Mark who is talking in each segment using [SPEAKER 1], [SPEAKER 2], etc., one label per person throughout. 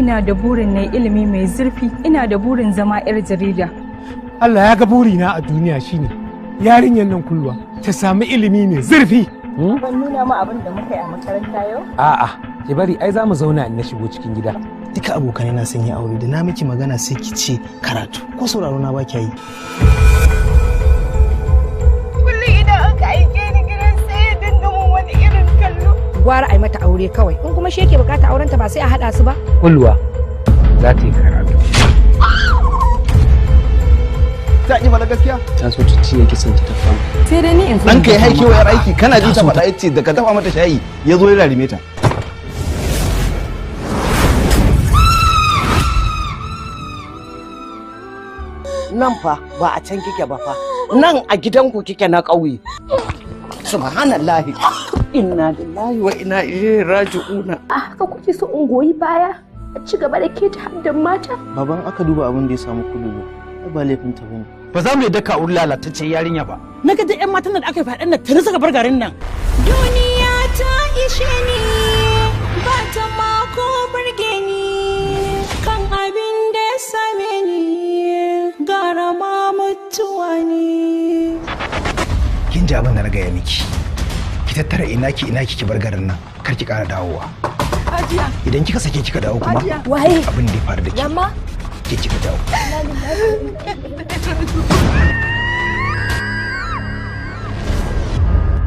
[SPEAKER 1] Ina da burin na ilimi mai zurfi, ina da burin zama 'yar jarida.
[SPEAKER 2] Allah ya ga burina a duniya shine yarinyar nan Kulwa ta sami ilimi mai zurfi.
[SPEAKER 1] Ban nuna ma abin da muka yi a makaranta yau?
[SPEAKER 3] A'a, ki bari, ai za mu zauna in na shigo cikin gida.
[SPEAKER 4] Duka abokanai na sun yi aure. Da na miki magana sai ki ce karatu, ko sauraro na ba ki yi.
[SPEAKER 1] Kullum idan aka aike ni gidan, sai ya dinga mun wani irin kallo.
[SPEAKER 5] Gwara a yi mata aure kawai. In kuma shi yake bukata aurenta, ba sai a haɗa su ba.
[SPEAKER 3] Kulwa za ta yi karatu.
[SPEAKER 6] Ta ƙi faɗa gaskiya.
[SPEAKER 4] Ta so ta ci yake son ta tafa.
[SPEAKER 5] Sai dai ni in zo.
[SPEAKER 6] Ɗanka ya haike wayar aiki, kana ji ta faɗa, yace da ka dafa mata shayi ya zo ya rarime ta.
[SPEAKER 7] Nan fa ba a can kike ba fa, nan a gidanku kike na ƙauye. Subhanallahi, inna lillahi wa inna ilaihi raji'una.
[SPEAKER 1] A haka kuke so in goyi baya a ci gaba da keta haddin mata?
[SPEAKER 4] Baban, aka duba abin da ya samu Kulu, ai ba laifin ta bane.
[SPEAKER 8] Ba za mu yadda ka auri lalatacce yarinya ba.
[SPEAKER 7] Na ga duk 'yan matan da aka yi faɗin nan tuni suka bar garin nan.
[SPEAKER 9] Duniya ta ishe ni, ba ta mako burge ni, kan abin da ya same ni gara ma mutuwa ne.
[SPEAKER 10] Kin ji abin da na gaya miki? Ki tattara ina ki ina ki, ki bar garin nan, kar ki ƙara dawowa. Idan kika sake kika dawo kuma,
[SPEAKER 1] Waye?
[SPEAKER 10] abin da ya faru da ke,
[SPEAKER 1] Yamma?
[SPEAKER 10] ke kika dawo.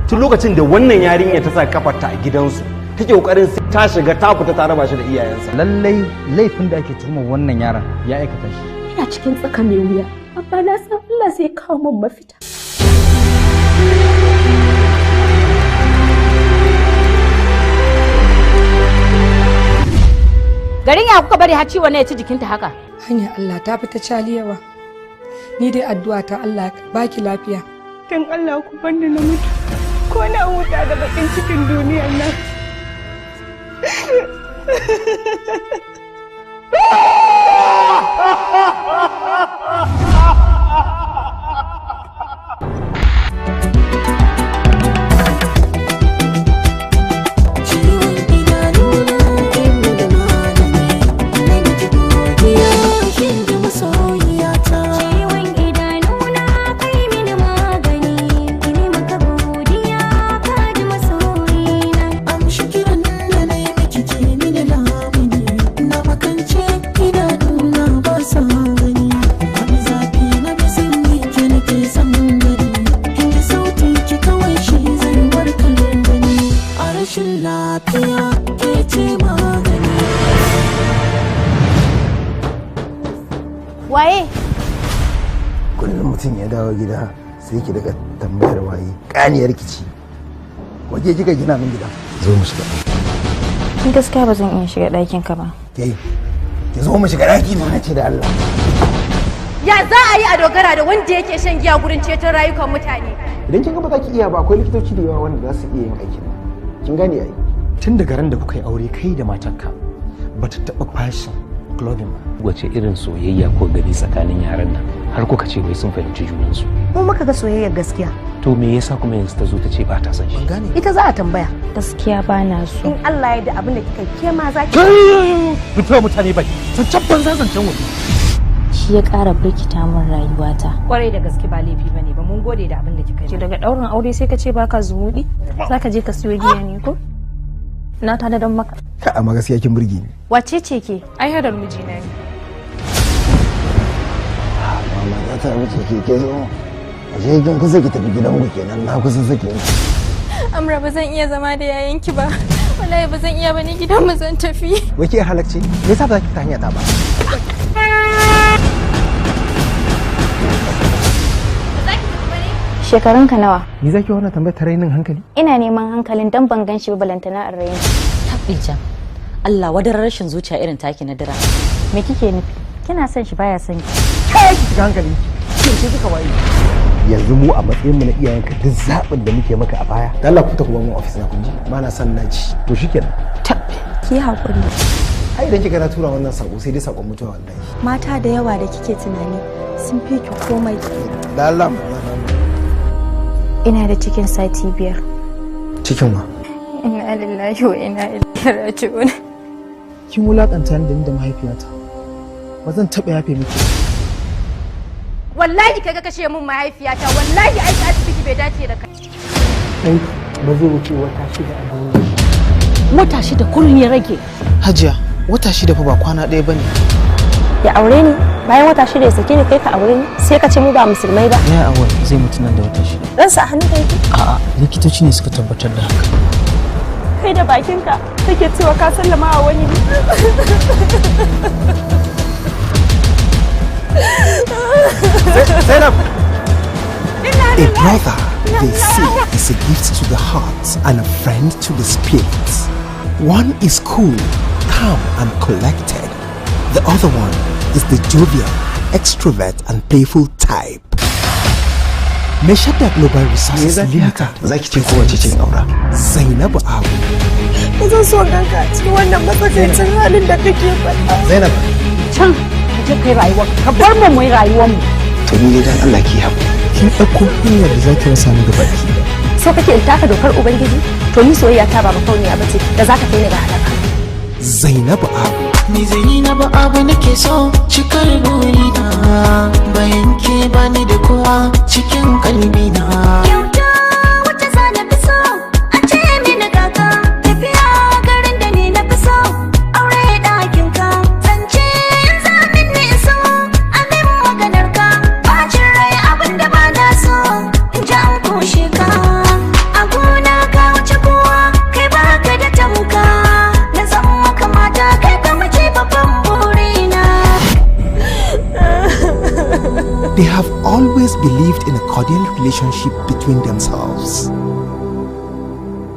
[SPEAKER 6] Tun lokacin da wannan yarinya ta sa kafarta a gidansu, take kokarin sai ta shiga ta fita ta raba shi da iyayensa.
[SPEAKER 8] Lallai laifin da ake tuhumar wannan yaron ya aikata shi.
[SPEAKER 1] Ina cikin tsaka mai wuya, amma na san Allah zai kawo min mafita.
[SPEAKER 5] Garin ya kuka bari har ciwon ya ci jikinta haka?
[SPEAKER 11] Hanya Allah ta fi ta caliyawa. Ni dai addu'a ta, Allah ya baki lafiya.
[SPEAKER 1] Dan Allah ku bani na mutu. Ko na huta da bakin cikin duniyar nan.
[SPEAKER 9] Ciwon idanuna da magani na miki godiya, kin ji masoyiyata. Ciwon idanuna kai mini magani, ini maka godiya, ka ji masoyina. Amshi kiran da na yi miki, ki mini lamuni, na makance idanuna ba sa gani. Wani zafi na bisin ki nake son gani, kin ji sautin ki kawai shi zai warkar da ni. A rashin lafiya ke ce magani.
[SPEAKER 5] Waye?
[SPEAKER 10] Kullum mutum ya dawo gida sai ki daga tambayar waye. Kaniyar ki ci waje kika gina min gida. Zo mu shiga.
[SPEAKER 12] Ni gaskiya ba zan iya shiga ɗakin ka ba.
[SPEAKER 10] Ke, ki zo mu shiga daki na ce da Allah.
[SPEAKER 5] Ya za a yi a dogara da wanda yake shan giya gurin ceton rayukan mutane?
[SPEAKER 10] Idan kin ga ba za ki iya ba, akwai likitoci da yawa wanda za su iya yin aikin nan, kin gane ai.
[SPEAKER 4] Tun daga ran da kuka yi aure kai da matarka, ba ta taɓa fashin clothing ba.
[SPEAKER 3] Wace irin soyayya ko gani tsakanin yaran nan har kuka ce wai sun fahimci junansu?
[SPEAKER 5] Mu muka ga soyayyar gaskiya.
[SPEAKER 3] To me yasa kuma yanzu ta zo ta ce ba ta son shi?
[SPEAKER 5] Ita za a tambaya.
[SPEAKER 12] Gaskiya ba na so.
[SPEAKER 5] In Allah ya da, abin da kika yi, ke ma za ki.
[SPEAKER 2] Rufe wa mutane baki, zancen banza, zancen waje.
[SPEAKER 12] Shi ya ƙara birkita min rayuwata.
[SPEAKER 5] Kwarai da gaske ba laifi bane ba. Mun gode da abin da kika yi.
[SPEAKER 12] Daga ɗaurin aure sai ka ce baka zumuɗi? Za ka je ka siyo giya ne ko? Na tada don maka.
[SPEAKER 10] Ka amma gaskiya kin burge ni.
[SPEAKER 12] Wace ce ke? Ai hadar mijina ne.
[SPEAKER 10] Mama za ta wuce ke, ke zo. Ashe kin kusa ki tafi gidan ku kenan, na kusa sake ki.
[SPEAKER 12] Amra, ba zan iya zama da yayanki ba. Wallahi ba zan iya ba, ni gidan mu zan tafi.
[SPEAKER 10] Wai ke halacce, me yasa ba za ki fita hanya ta ba?
[SPEAKER 12] Shekarunka nawa?
[SPEAKER 10] Ni zaki wannan tambayar ta rainin hankali?
[SPEAKER 12] Ina neman hankalin dan ban gan shi ba, balantana in raini.
[SPEAKER 13] Tabbija. Allah wadarar rashin zuciya irin taki na dira.
[SPEAKER 12] Me kike nufi? Kina son shi, baya son ki.
[SPEAKER 10] Kai, ki shiga hankali ki, ke kika waye yanzu? Mu a matsayin mu na iyayenka, duk zaɓin da muke maka a baya. Da Allah ku fita ku bar mu office na, kun ji? Ba na son naci. To shikenan.
[SPEAKER 9] Ki haƙuri.
[SPEAKER 10] Ai idan kika na tura wannan sako, sai dai sakon mutuwa wallahi.
[SPEAKER 9] Mata da yawa da kike tunani sun fi ki komai.
[SPEAKER 10] Da Allah.
[SPEAKER 12] Ina da cikin sati 5.
[SPEAKER 10] Cikin wa?
[SPEAKER 12] Inna lillahi wa inna ilaihi raji'un.
[SPEAKER 14] Kin wulakanta ni da ni da mahaifiyata. Ba zan taɓa yafe miki.
[SPEAKER 5] Wallahi kaga kashe min mahaifiyata, wallahi aiki asibiti bai dace da kai.
[SPEAKER 2] Ɗanki ba zai wuce wata 6 a duniya.
[SPEAKER 13] Wata 6 kullum ya rage.
[SPEAKER 14] Hajiya, wata 6 fa ba kwana ɗaya bane.
[SPEAKER 12] Ya aure ni bayan wata 6 ya sake ni, kai ka aure ni sai ka ce mu ba musulmai ba.
[SPEAKER 14] Ya awal zai mutu nan da wata 6.
[SPEAKER 12] Ransa a hannun ka yake?
[SPEAKER 14] A'a, likitoci ne suka tabbatar da haka.
[SPEAKER 1] Kai da bakinka kake cewa ka sallama wa wani.
[SPEAKER 10] Zainab! A brother, they say, is a gift to the heart and a friend to the spirit. One is cool, calm, and collected. The other one is the jovial, extrovert, and playful type. Meshada Global Resources Limited.
[SPEAKER 4] Zaki ce kowace ce aura.
[SPEAKER 10] Zainabu Abu.
[SPEAKER 1] Ba zan so ganka a cikin wannan matsakaicin halin da kake faɗa.
[SPEAKER 10] Zainab.
[SPEAKER 13] Can ka je kai rayuwar ka bar mu mu yi rayuwar mu.
[SPEAKER 4] To ni dai dan Allah ki haƙuri.
[SPEAKER 14] Kin ɗauko hanyar da zaki rasa ni gaba ki.
[SPEAKER 12] So kake in taka dokar Ubangiji? To ni soyayya ta ba makauniya bace da zaka kai ni ga halaka.
[SPEAKER 10] Zainabu Abu.
[SPEAKER 9] Ni Zainabu Abu nake so cikar burina, bayan ke bani da kowa cikin kalbina.
[SPEAKER 15] Kyauta wacce za na fi so, a ce mini kaka, tafiya garin da ni na fi so, aure ɗakin ka, zance yanzu amin ni so, amin maganar ka, bacin rai abin da ba na so, in ji an kushe ka. A gona ka wuce kowa, kai baka da tamka, na zama kamata kai ka mace babban burina.
[SPEAKER 10] They have always believed in a cordial relationship between themselves.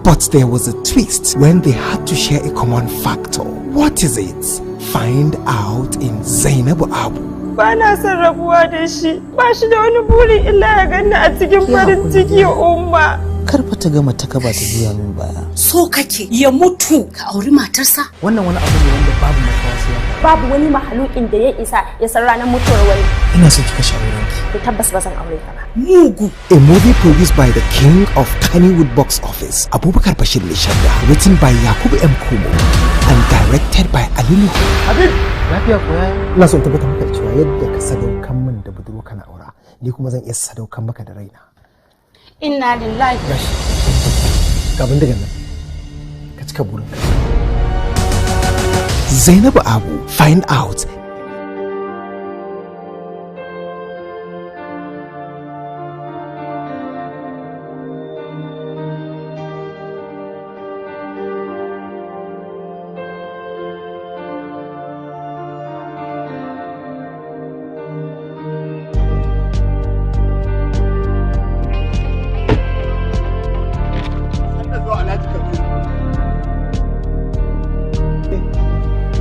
[SPEAKER 10] But there was a twist when they had to share a common factor. What is it? Find out in Zainabu Abu.
[SPEAKER 1] Ba na son rabuwa da shi, ba shi da wani buri illa ya ganni a cikin farin ciki Umma.
[SPEAKER 14] Kar fa ta gama ta kaba ta juya min baya.
[SPEAKER 13] So kake ya mutu ka auri matarsa?
[SPEAKER 14] Wannan wani abu ne wanda babu makawa sai ya faru.
[SPEAKER 12] Babu wani mahalukin da ya isa ya san ranar mutuwar wani.
[SPEAKER 14] Ina so ki kashe aurenki.
[SPEAKER 12] To tabbas ba zan aure ka ba.
[SPEAKER 13] Mugu.
[SPEAKER 10] A movie produced by the king of Kannywood box office, Abubakar Bashir Maishadda, written by Yakubu M. Kumo, and directed by Ali Nuhu.
[SPEAKER 4] Habib! Lafiya ko yaya?
[SPEAKER 10] Ina son tabbatar maka da cewa yadda ka sadaukan min da budurwa kana aura, ni kuma zan iya sadaukan maka da raina.
[SPEAKER 13] Inna lillahi.
[SPEAKER 10] Gashi. Ga bindigan nan. Ka cika burinka. Zainabu Abu, find out.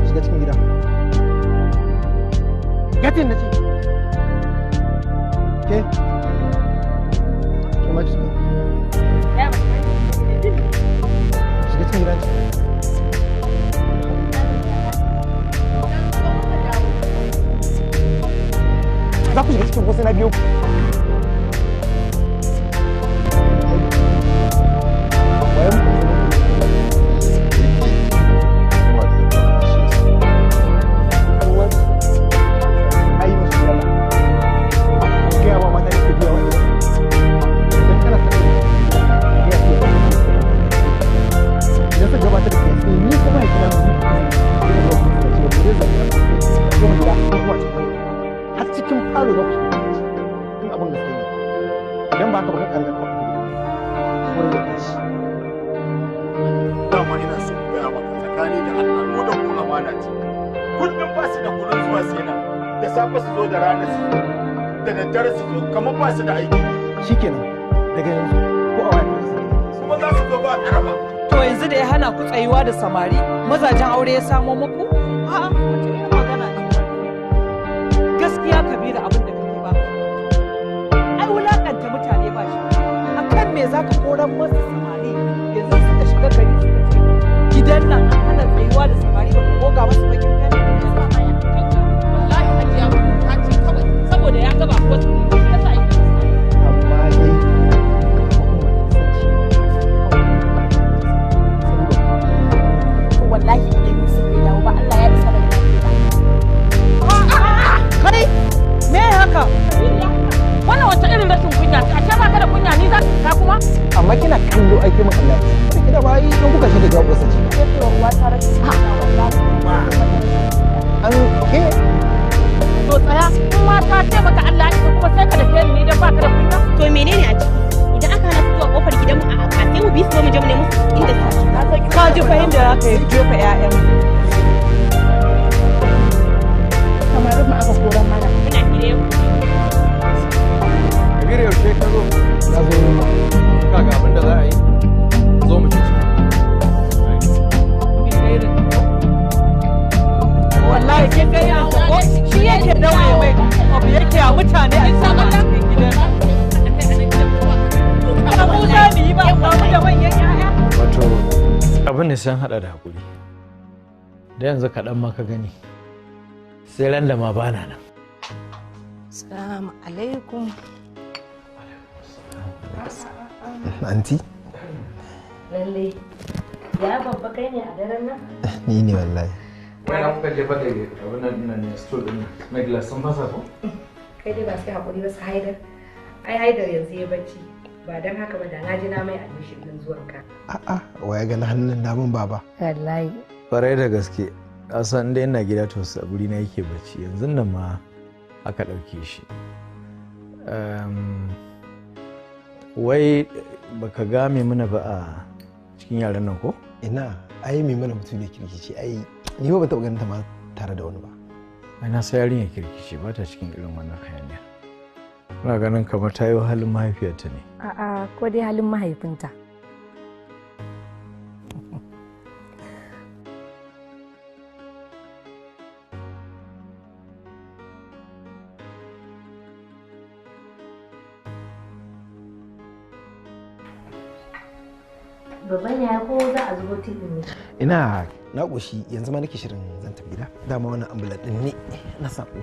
[SPEAKER 4] Shiga cikin gida.
[SPEAKER 10] Gatin na ce. Ke? Ke ma ki shiga. Shiga cikin gida. Za ku shiga cikin ko sai na biyo ku.
[SPEAKER 4] Har cikin falo za ku shiga in abin gaske ne. Idan ba haka ba kan ƙarƙar wurin ya tashi.
[SPEAKER 16] Dama ina so in gaya maka tsakani da Allah mu da ku amana ce. Kullum ba su da gurin zuwa sai nan. Da safe su zo, da rana su zo, da daddare su zo, kamar ba su da aiki.
[SPEAKER 4] Shikenan daga yanzu ko a waya ka
[SPEAKER 16] Kuma za su zo ba karama.
[SPEAKER 17] To yanzu da ya hana ku tsayuwa da samari, mazajen aure ya samo muku? A'a, wace irin magana ce wannan? Gaskiya Kabiru abin da kake ba. Ai wulakanta mutane ba shi. Akan me zaka koran masu samari? Yanzu suka shiga gari suka ce gidan nan an hana tsayuwa da samari, ba ka goga masu bakin fenti.
[SPEAKER 18] Wallahi Hajiya ta ce kawai saboda ya ga ba ko shi yasa yake.
[SPEAKER 4] Amma dai
[SPEAKER 12] To wallahi idan Yusuf bai dawo ba Allah
[SPEAKER 18] Tsaya, in ma ta ce maka Allah ya kuma sai ka da ni dan baka da kunya.
[SPEAKER 1] To menene a ciki? Idan aka hana su zuwa kofar gidanmu a sai mu bi su mu je mu nemo su inda su.
[SPEAKER 17] Ka ji fahimta da aka yi jefa 'ya'yan.
[SPEAKER 18] Kamar mu aka koran mana.
[SPEAKER 1] Muna hira yau.
[SPEAKER 8] Kabiru yaushe ka zo? Na zo kaga abin da za a yi. Zo mu ci.
[SPEAKER 17] Wallahi ke kai ya ko shi yake daure mai abu yake a mutane a sama cikin gidan. Ba mu za mu yi ba, ba mu da manyan 'ya'ya.
[SPEAKER 3] Wato abin da sai an hada da hakuri. Da yanzu kaɗan ma ka gani. Sai ran da ma bana nan.
[SPEAKER 11] Assalamu alaikum.
[SPEAKER 10] Anti?
[SPEAKER 13] Lalle. Ya babba kai ne a daren nan?
[SPEAKER 10] Ni ne wallahi.
[SPEAKER 3] Wai na kuka jefa da abin nan ɗin ne stool ɗin na glass sun fasa ko?
[SPEAKER 11] Kai dai ba sai hakuri ba su Haidar. Ai Haidar yanzu ya bacci. Ba don haka ba da na ji na mai admission din zuwan ka.
[SPEAKER 10] A'a, waya ga na hannun damun baba.
[SPEAKER 11] Wallahi.
[SPEAKER 3] Kwarai da gaske. Kasan dai ina gida to a guri na yake bacci yanzu nan ma aka ɗauke shi. Wai baka ga Maimuna ba a cikin yaran nan ko?
[SPEAKER 10] Ina, ai Maimuna mutum ne kirkici ai ni ba ban taɓa ganin ta ma tare da wani ba.
[SPEAKER 3] Ai na sai yarinya kirkici ba ta cikin irin wannan hayaniya. Ina ganin kamar ta yi halin mahaifiyarta ne.
[SPEAKER 11] A'a, ko dai halin mahaifinta.
[SPEAKER 13] Babban yaya ko za a zubo tiɗin ne?
[SPEAKER 10] Ina na ƙoshi yanzu ma nake shirin zan tafi gida. Dama wannan ambulan ɗin ne na sako.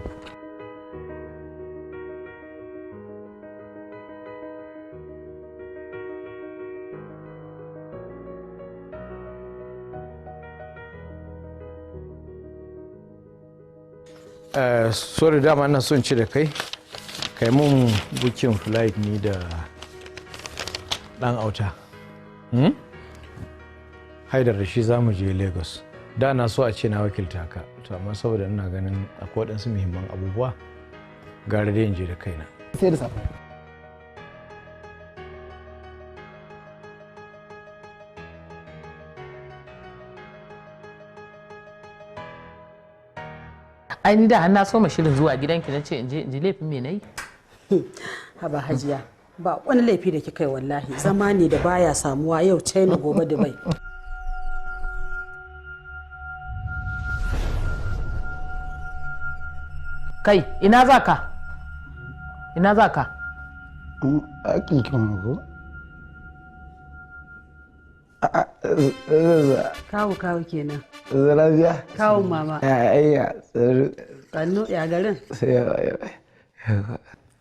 [SPEAKER 3] Sorry dama ina son ci da kai. Kai mun booking flight ni da ɗan auta. Haidar da shi za mu je Lagos. Da na so a ce na wakilta ka, to amma saboda ina ganin akwai waɗansu muhimman abubuwa gara dai in je da kaina.
[SPEAKER 10] Sai da safe.
[SPEAKER 18] Ai ni da har na so ma shirin zuwa gidanki na ce in je in ji laifin me nayi.
[SPEAKER 19] Haba Hajiya, ba wani laifi da kika yi wallahi, zama ne da baya samuwa yau China gobe Dubai.
[SPEAKER 18] Kai, ina za ka? Ina za ka?
[SPEAKER 4] Aikin kin ko?
[SPEAKER 19] Kawu kawu kenan.
[SPEAKER 4] Lafiya?
[SPEAKER 19] Kawun mama.
[SPEAKER 4] Ayya,
[SPEAKER 19] Sannu ya garin.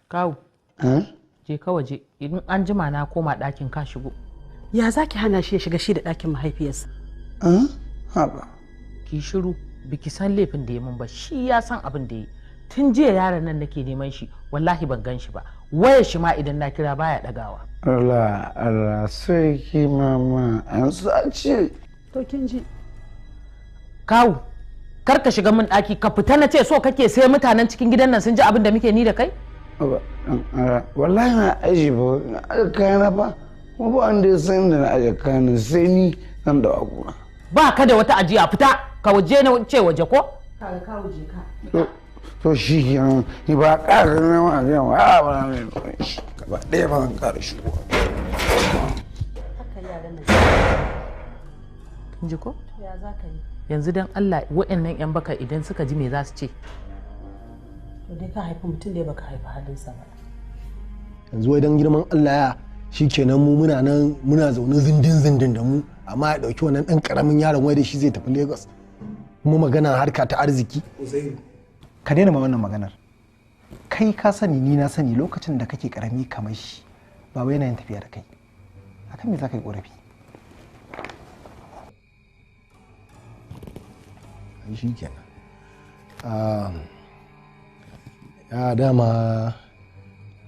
[SPEAKER 18] Kawu. Je ka waje, idan an jima na koma ɗakin ka shigo.
[SPEAKER 19] Ya za ki hana shi ya shiga shi da ɗakin mahaifiyarsa?
[SPEAKER 4] Haba.
[SPEAKER 18] Ki shiru, biki san laifin da ya mun ba, shi ya san abin da ya yi. Tun jiya yaron nan nake neman shi, wallahi ban gan shi ba. Wayar shi ma idan na kira baya ɗagawa.
[SPEAKER 4] Allah, Allah, sarki mama, an sace.
[SPEAKER 19] To kin ji.
[SPEAKER 18] Kawu, kar ka shiga min ɗaki, ka fita na ce so kake sai mutanen cikin gidan nan sun ji abin da muke ni da kai?
[SPEAKER 4] Wallahi na aji ba, na aje kayana ba, kuma ba wanda ya san da na aje kayana sai ni zan da abuna.
[SPEAKER 18] Ba ka da wata ajiya fita, ka waje na ce waje ko?
[SPEAKER 19] Kaga kawu je ka.
[SPEAKER 4] To shi kenan, ni ba ƙara na ma a ba ba na mai shi. Gaba ɗaya ba zan ƙara shigo.
[SPEAKER 19] Haka yaran nan.
[SPEAKER 18] Kin ji ko?
[SPEAKER 19] Ya za ka yi?
[SPEAKER 18] Yanzu dan Allah wa'annan 'yan baka idan suka ji me za su ce?
[SPEAKER 19] To dai ka haifi mutum da baka haifi halinsa ba.
[SPEAKER 10] Yanzu wai dan girman Allah ya shikenan mu muna nan muna zaune zindin zindin da mu amma ya dauki wannan dan karamin yaron wai da shi zai tafi Lagos. Kuma magana harka ta arziki.
[SPEAKER 14] Ka daina ma wannan maganar. Kai ka sani ni na sani lokacin da kake karami kamar shi baba yana yin tafiya da kai. Akan me za ka yi korafi?
[SPEAKER 10] Shi kenan. Ya dama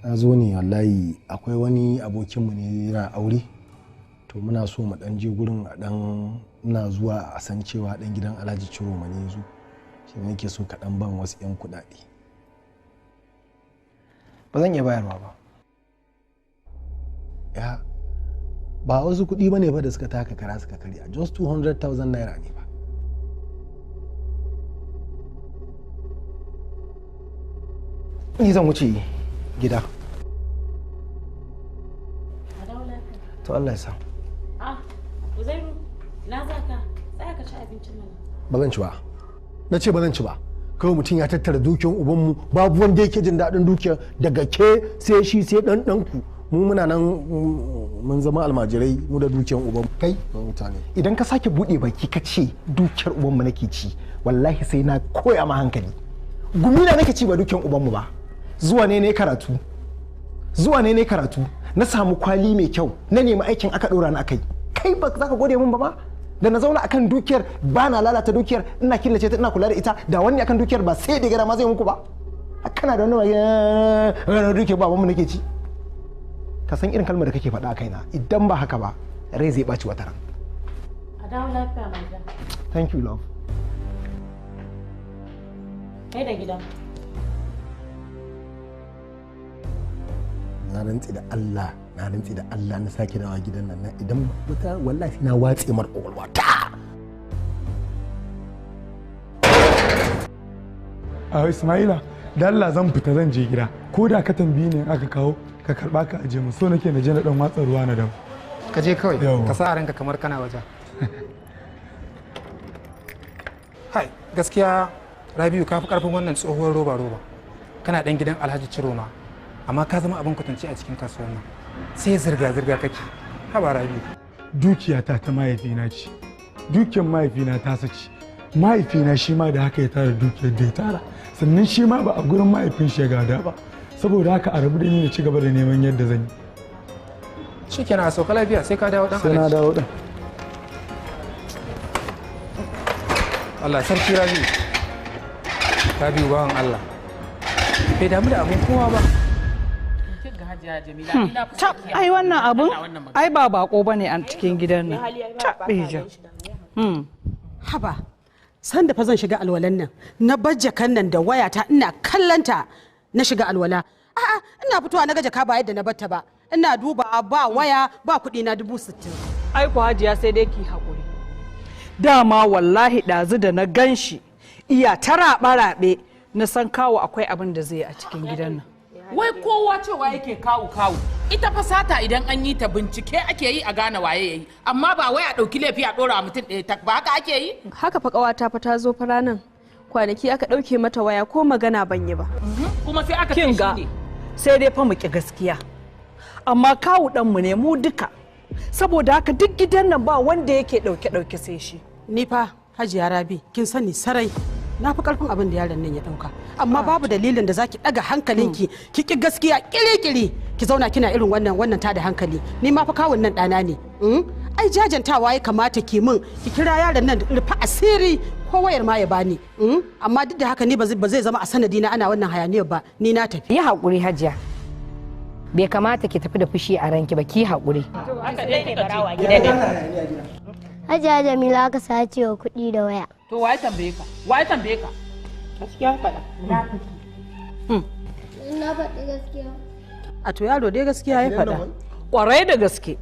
[SPEAKER 10] na zo ne wallahi akwai wani abokinmu ne yana aure to muna so mu dan je gurin a dan ina zuwa a san cewa dan gidan Alhaji Ciroma ne yazo shi ne yake so ka dan ban wasu yan kuɗaɗe.
[SPEAKER 14] Ba zan iya bayarwa ba.
[SPEAKER 20] Ya ba wasu kuɗi bane fa da suka taka kara suka karya, just 200,000 naira ne ba.
[SPEAKER 14] Ni zan wuce gida. To Allah ya sa.
[SPEAKER 13] Ah, Uzairu, na za ka? Tsaya ka ci abincin mana.
[SPEAKER 20] Ba zan ci ba. Na ce ba zan ci ba. Kawai mutum ya tattara dukiyar ubanmu, babu wanda yake jin daɗin dukiyar daga ke sai shi sai ɗan ɗanku. Mu muna nan mun zama almajirai mu da dukiyar ubanmu.
[SPEAKER 14] Kai,
[SPEAKER 20] mutane.
[SPEAKER 14] Idan ka sake buɗe baki ka ce dukiyar ubanmu nake ci, wallahi sai na koya ma hankali. Gumi na nake ci ba dukiyar ubanmu ba. Zuwa ne ne karatu. Zuwa ne ne karatu. Na samu kwali mai kyau, na nemi aikin aka ɗora ni akai. Kai ba za ka gode min ba ma? Da na zauna akan dukiyar ba na lalata dukiyar, ina killace ta ina kula da ita, da wani akan dukiyar ba sai da gara ma zai muku ba. Kana da wani magana dukiyar babanmu nake ci. Ka san irin kalmar da kake faɗa a kaina, idan ba haka ba rai zai ɓaci wata ran.
[SPEAKER 13] A dawo lafiya mai gida.
[SPEAKER 14] Thank you love.
[SPEAKER 13] Kai da gida.
[SPEAKER 20] Na rantsi da Allah, na rantsi da Allah na sake dawa gidan nan na idan wata wallahi na watse mar kwakwalwa ta.
[SPEAKER 2] A Ismaila, da Allah zan fita zan je gida. Ko da ka tambayi ne aka kawo ka karba ka aje mu, so nake na je na dan watsa ruwa na dawo.
[SPEAKER 8] Ka je kawai, ka sa a ranka kamar kana waje. Hai, gaskiya Rabiu ka fi karfin wannan tsohuwar roba roba. Kana dan gidan Alhaji Ciroma, amma ka zama abin kwatance a cikin kasuwar nan. Sai zirga zirga kake. Haba Rabiu.
[SPEAKER 2] Dukiyata ta mahaifina ce. Dukiyar mahaifina ta sace. Mahaifina shi ma da haka ya tara dukiyar da ya tara. Sannan shi ma ba a gurin mahaifin shi ya gada ba. Saboda haka a rabu da ni na ci gaba da neman yadda zan yi.
[SPEAKER 8] Shikenan, a sauka lafiya, sai ka dawo dan
[SPEAKER 2] Sai na
[SPEAKER 8] Alhaji.
[SPEAKER 2] dawo dan.
[SPEAKER 8] Allah sarki Rabiu. Rabiu bawan Allah. Bai damu da abin kowa ba.
[SPEAKER 17] Tab, ai wannan abun ai ba bako bane a cikin gidan nan. Tab, ija.
[SPEAKER 19] Haba, sanda fa zan shiga alwalan nan, na bar jakan nan da wayata ina kallanta na shiga alwala. A'a, ina fitowa na ga jaka ba yadda na batta ba. Ina duba ba waya ba kuɗi na 60,000.
[SPEAKER 17] Ai ku Hajiya sai dai ki haƙuri. Dama wallahi ɗazu da na gan shi iya ta raɓe-raɓe na san kawo akwai abin da zai yi a cikin gidan nan.
[SPEAKER 18] Wai kowa cewa yake kawu kawu. Ita fa sata idan an yi ta bincike ake yi a gane waye yayi, amma ba wai a ɗauki laifi a ɗora mutum ɗaya tak ba, haka ake yi?
[SPEAKER 1] Haka fa ƙawata fa ta zo fa ranan. Kwanaki aka ɗauke mata waya ko magana ban yi ba.
[SPEAKER 18] Kuma sai aka ce
[SPEAKER 17] Kin ga
[SPEAKER 18] shi ne.
[SPEAKER 17] sai dai fa mu ki gaskiya. Amma kawu ɗanmu ne mu duka. Saboda haka duk gidan nan ba wanda yake ɗauke-ɗauke sai shi.
[SPEAKER 19] Ni fa Hajiya Rabi kin sani sarai na fi karfin abin da yaron nan ya dauka, amma babu dalilin da zaki daga hankalinki ki ki gaskiya kiri-kiri ki zauna kina irin wannan wannan ta da hankali. Ni ma fa kawun nan dana ne. Ai jajantawa ya kamata ki min, ki kira yaron nan rufa asiri ko wayar ma ya bani. Amma duk da haka ni ba zai zama a sanadi na ana wannan hayaniyar ba, ni na tafi.
[SPEAKER 11] Yi haƙuri Hajiya. Bai kamata ki tafi da fushi a ranki ba, ki haƙuri.
[SPEAKER 21] Hajiya Jamila aka sace wa kuɗi da waya.
[SPEAKER 18] To waye tambaye ka? Waye tambaye ka?
[SPEAKER 19] Gaskiya faɗa.
[SPEAKER 21] Na faɗi gaskiya.
[SPEAKER 19] A to yaro dai gaskiya ya faɗa.
[SPEAKER 17] Kwarai da gaske.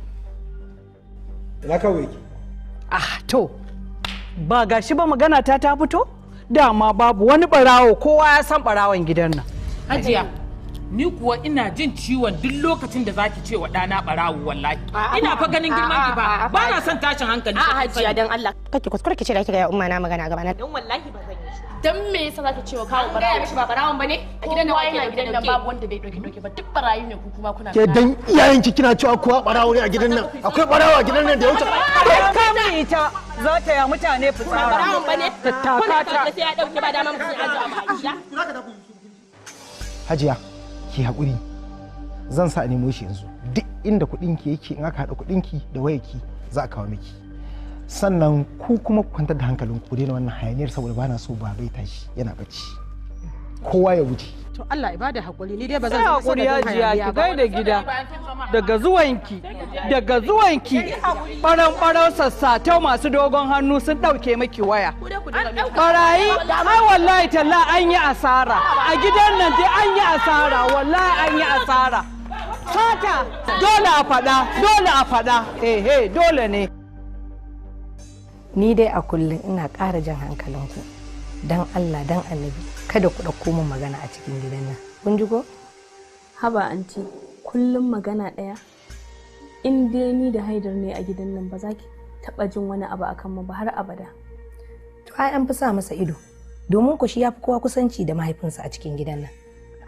[SPEAKER 14] Ina kawo yake?
[SPEAKER 17] Ah to, ba gashi ba magana ta ta fito? Dama babu wani barawo, kowa ya san barawon gidan nan.
[SPEAKER 18] Hajiya, ni kuwa ina jin ciwon duk lokacin da zaki ce wa ɗana ɓarawo wallahi. Ina fa ganin girman ki ba, ba na son tashin hankali.
[SPEAKER 22] A'a Hajiya dan Allah.
[SPEAKER 11] Kake kuskure ki ce da kika ga umma na magana gaba na.
[SPEAKER 22] Dan wallahi ba zan yi shi. Dan me yasa zaki ce wa kawo barawo? Gaya mishi ba barawon bane? A gidan nan wake gidan nan babu wanda bai doki doki ba, duk barayi ne ku kuma kuna.
[SPEAKER 20] Ke dan iyayenki kina cewa kowa barawo ne a gidan nan. Akwai barawo a gidan nan da ya wuce.
[SPEAKER 17] Ka min ita za ta ya mutane fitsara.
[SPEAKER 22] Barawon bane?
[SPEAKER 17] Ta taka ta.
[SPEAKER 22] Sai ya dauke ba dama mutum ya aje a gida.
[SPEAKER 14] Hajiya, ki haƙuri. Zan sa a nemo shi yanzu. Duk inda kuɗinki yake in aka haɗa kuɗinki da wayarki za a kawo miki. Sannan ku kuma ku kwantar da hankalinku ku daina wannan hayaniyar saboda bana so ba bai tashi yana bacci. Kowa ya wuce.
[SPEAKER 19] To Allah ya bada haƙuri, ni dai ba zan
[SPEAKER 17] Sai
[SPEAKER 19] zama
[SPEAKER 17] haƙuri
[SPEAKER 19] sanadin
[SPEAKER 17] Hajiya
[SPEAKER 19] hayaniya
[SPEAKER 17] ki
[SPEAKER 19] ba.
[SPEAKER 17] gaida gida. Daga zuwanki Daga zuwanki ɓaran-ɓaran sassatau masu dogon hannu sun ɗauke miki waya. Barayi, ai wallahi talla an yi asara. A gidan nan dai an yi asara, wallahi an yi asara. Sata dole a faɗa, dole a faɗa. Eh dole ne.
[SPEAKER 11] Ni dai a kullum ina ƙara jan hankalinku. Dan Allah dan Annabi kada ku ɗauko min magana a cikin gidan nan. Kun ji ko?
[SPEAKER 12] Haba anti, kullum magana ɗaya. In dai ni da Haidar ne a gidan nan ba za ki taɓa jin wani abu akan mu ba har abada.
[SPEAKER 11] To ai an fi sa masa ido. Domin ku shi ya fi kowa kusanci da mahaifinsa a cikin gidan nan.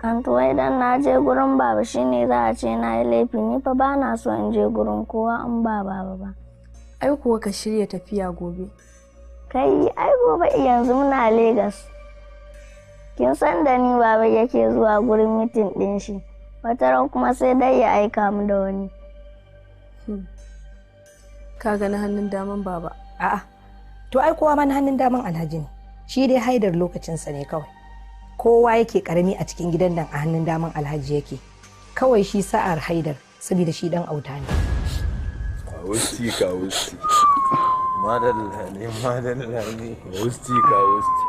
[SPEAKER 21] Anti wai dan na je gurin baba shine za a ce na yi laifi, ni fa ba na so in je gurin kowa in ba baba ba.
[SPEAKER 12] Ai kuwa ka shirya tafiya gobe.
[SPEAKER 21] Kai ai gobe yanzu muna Legas. Kin san da ni baba yake zuwa gurin mitin din shi. Wataran kuma sai dai ya aika mu da wani.
[SPEAKER 12] Ka ga na hannun daman baba.
[SPEAKER 11] A'a. To ai kowa ma na hannun daman Alhaji ne. Shi dai Haidar lokacinsa ne kawai. Kowa yake karami a cikin gidan nan a hannun daman Alhaji yake. Kawai shi sa'ar Haidar saboda shi dan auta ne.
[SPEAKER 6] Kawusti kawusti. Madalla ne madalla ne. Kawusti kawusti.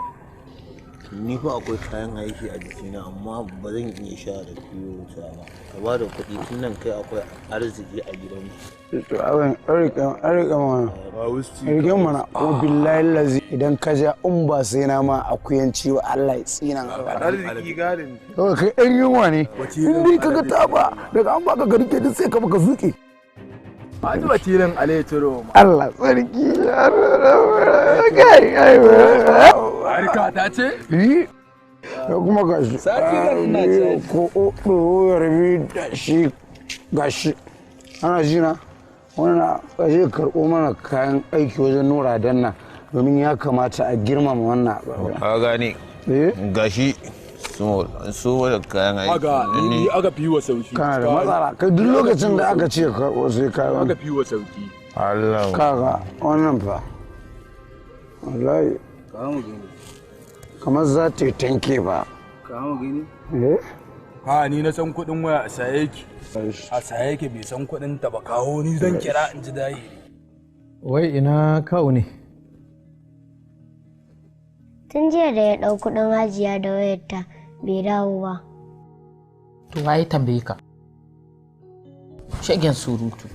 [SPEAKER 7] Ni fa akwai kayan aiki a jikina amma ba zan iya sha da fiye wuta ba. Ka ba da kuɗi tun nan kai akwai arziki a gidanmu.
[SPEAKER 4] To abin arika mana. Rike mana ko billahi lazi idan ka ja in ba sai na ma akuyanci wa Allah ya tsina.
[SPEAKER 6] Arziki gadin.
[SPEAKER 4] Kawai kai ɗan yunwa ne. In dai kaga taba daga an baka ka rike duk sai ka baka zuke.
[SPEAKER 6] Haji Batirin Alayhi Turo.
[SPEAKER 4] Allah sarki. Kai kai.
[SPEAKER 6] Harka ta ce?
[SPEAKER 4] Yi. Da kuma gashi.
[SPEAKER 6] Sati zan ina ce.
[SPEAKER 4] Ko o ya rabi da shi gashi. Ana ji na? Wannan gashi karɓo mana kayan aiki wajen Nura Danna domin ya kamata a girmama wannan abu.
[SPEAKER 7] Ka gane. Gashi small so da kayan aiki.
[SPEAKER 6] Aga ni aka fi wa sauki.
[SPEAKER 4] Kana da matsala kai duk lokacin da aka ce karɓo sai kayan.
[SPEAKER 6] Aka fi wa sauki.
[SPEAKER 7] Allah.
[SPEAKER 4] Kaga wannan fa. Wallahi. Kamar za ta yi tanke ba.
[SPEAKER 6] Kawo gani?
[SPEAKER 4] Eh?
[SPEAKER 6] Ha ni na san kuɗin waya a saye yake. A saye yake bai san kuɗin ta ba, kawo ni zan kira in ji dahiri.
[SPEAKER 3] Wai ina kawo ne?
[SPEAKER 21] Tun jiya da ya ɗau kuɗin Hajiya da wayarta bai dawo ba.
[SPEAKER 18] To waye tambaye ka? Shagen surutu.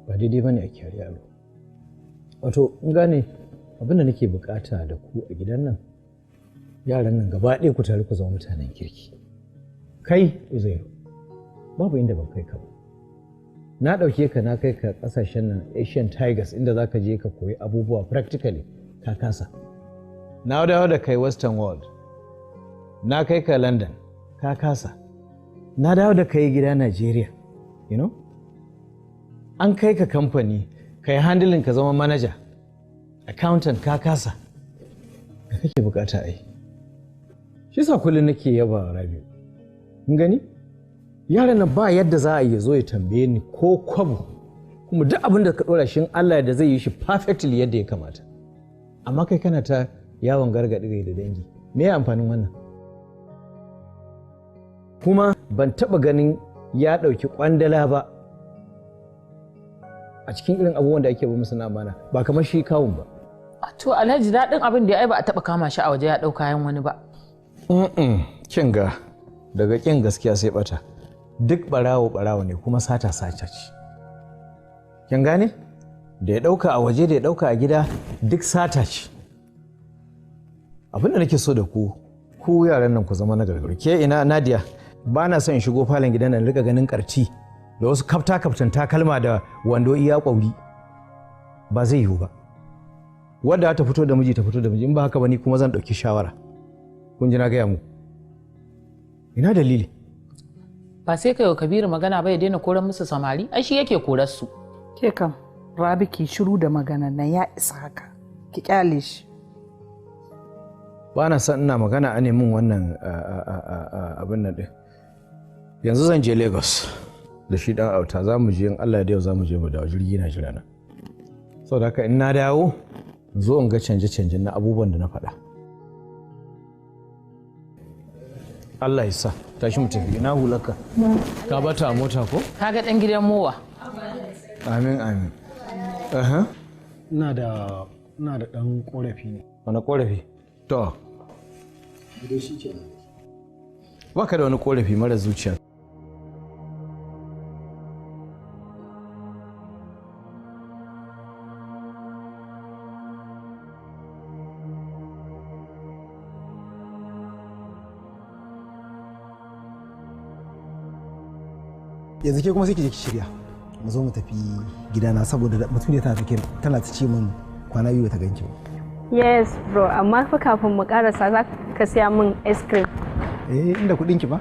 [SPEAKER 3] Ba daidai ba ne a kyari yaro. Wato, in gane abin da nake bukata da ku a gidan nan, yaran nan gaba ɗaya ku taru ku zama mutanen kirki. Kai, Uzairu, babu inda ban kai ka ba. Na ɗauke ka na kai ka ƙasashen nan Asian Tigers inda za ka je ka koyi abubuwa practically ka kasa. Na dawo da kai Western World, na kai ka London, ka kasa. Na dawo da kai gida Nigeria, you know? An kai ka kamfani, ka yi handling ka zama manager, accountant ka kasa. Ka kake bukata ai. Shi sa kullum nake yaba Rabi'u. Kun gani? Yaran nan ba yadda za a yi zo ya tambaye ni ko kwabo, kuma duk abin da ka dora shi Allah da zai yi shi perfectly yadda ya kamata. Amma kai kana ta yawon gargaɗi da dangi, me ya amfanin wannan? Kuma ban taɓa ganin ya ɗauki ƙwandala ba a cikin irin abubuwan da ake ba musu na amana, ba kamar shi kawun ba.
[SPEAKER 18] To Alhaji, daɗin abin da ya ai ba a taɓa kama shi a waje ya ɗau kayan wani ba.
[SPEAKER 3] Kin ga daga kin gaskiya sai bata. Duk barawo barawo ne kuma sata sata ce. Kin gane? Da ya ɗauka a waje da ya ɗauka a gida duk sata ce. Abin da nake so da ku, ku yaran nan ku zama na gargaru. Ke ina Nadia, ba na son in shigo falon gidan nan rika ganin karti da wasu kafta kaftan takalma da wando iya kwauri. Ba zai yiwu ba. Wadda ta fito da miji ta fito da miji, in ba haka ba ni kuma zan ɗauki shawara. Kun ji na gaya muku. Ina dalili?
[SPEAKER 18] Ba sai kai wa Kabiru magana ba ya daina koran musu samari, ai shi yake korar su.
[SPEAKER 19] Ke kam, Rabi ki shiru da maganan nan ya isa haka. Ki kyale shi.
[SPEAKER 3] Ba na son ina magana a min wannan abin nan din. Yanzu zan je Lagos da shi dan auta, za mu je in Allah ya yau za mu je mu dawo, jirgi na jira na. Saboda haka in na dawo zo in ga canje-canjen na abubuwan da na faɗa. Allah ya sa tashi mu tafi. Ina hularka? Ka bata a mota ko?
[SPEAKER 18] Kaga dan gidan mowa.
[SPEAKER 3] Amin amin. Aha.
[SPEAKER 20] Ina da dan korafi ne.
[SPEAKER 3] Wani korafi? To.
[SPEAKER 20] Dai shi kenan.
[SPEAKER 3] Baka da wani korafi mara zuciya.
[SPEAKER 14] Yanzu ke kuma sai ki je ki shirya mu zo mu tafi gidana saboda mutum ne tana ta ce min kwana biyu ta ganki ba.
[SPEAKER 12] Yes bro, amma fa kafin mu karasa za ka siya min ice cream.
[SPEAKER 14] Eh, inda kudin ki ba.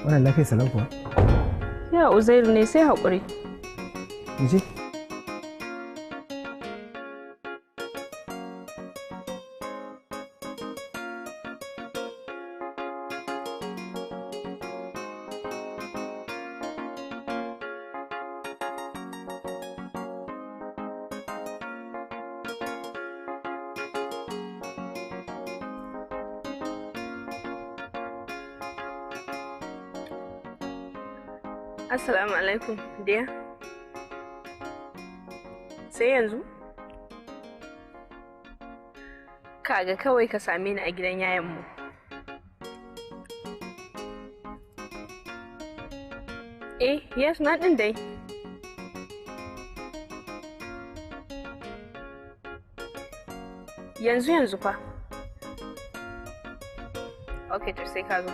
[SPEAKER 14] Wannan lafiyar salau kuwa?
[SPEAKER 12] Ya Uzairu ne, sai haƙuri.
[SPEAKER 14] Mu je.
[SPEAKER 12] Assalamu alaikum, dear. Sai yanzu? Kaga kawai ka same ni a gidan yayanmu. Eh, yes, na ɗin dai. Yanzu yanzu fa. Okay, to sai ka zo.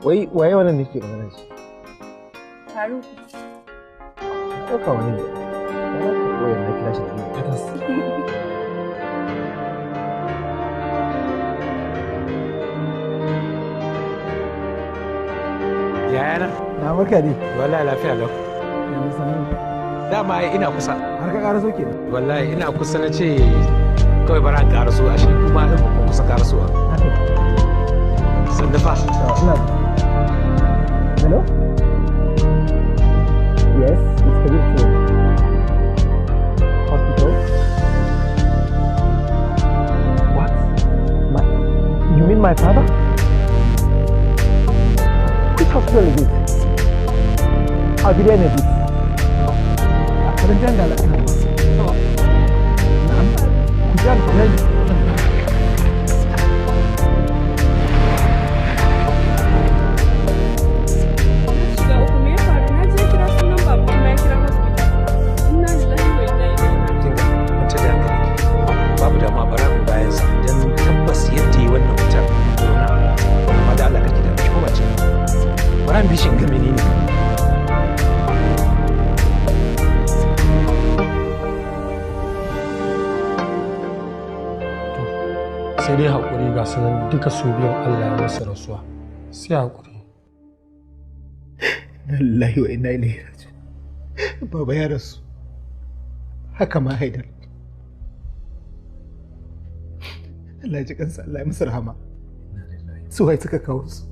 [SPEAKER 14] Wai waye wannan nake magana shi?
[SPEAKER 12] Faruk.
[SPEAKER 14] Ɗauka wani ne. Wayar na kira shi da nan tatas.
[SPEAKER 8] Yayana.
[SPEAKER 14] Na barka dai.
[SPEAKER 8] Wallahi lafiya lau.
[SPEAKER 14] Yanzu sanin.
[SPEAKER 8] Dama ai ina kusa.
[SPEAKER 14] Har ka ƙara soke ne?
[SPEAKER 8] Wallahi ina kusa na ce kawai bara in ƙaraso, ashe kuma in ba kusa ƙarasowa. Sannu fa.
[SPEAKER 14] Ina. Hello? Yes, it's Kabir Chua. Hospital? What? You mean my father? Which hospital is it? I'll be there in a bit.
[SPEAKER 12] Shiga uku, me ya faru? Na je kira sunan baba kuma ya kira hospital. Inna lillahi wa inna ilaihi raji'un.
[SPEAKER 8] Kinga, kwanta da hankali. Babu dama bara mu bayan sa dan tabbas yadda yi wannan wutar zauna. Amma da Allah kake da ki koma ce. Bara mu bi shi in ga menene.
[SPEAKER 5] Sai dai haƙuri, ga su nan duka su biyun Allah ya masa rasuwa, sai haƙuri.
[SPEAKER 14] Lillahi wa inna ilaihi raji'un. Baba ya rasu. Haka ma Haidar. Allah ya ji kansa, Allah ya masa rahama. Su wai suka kawo su?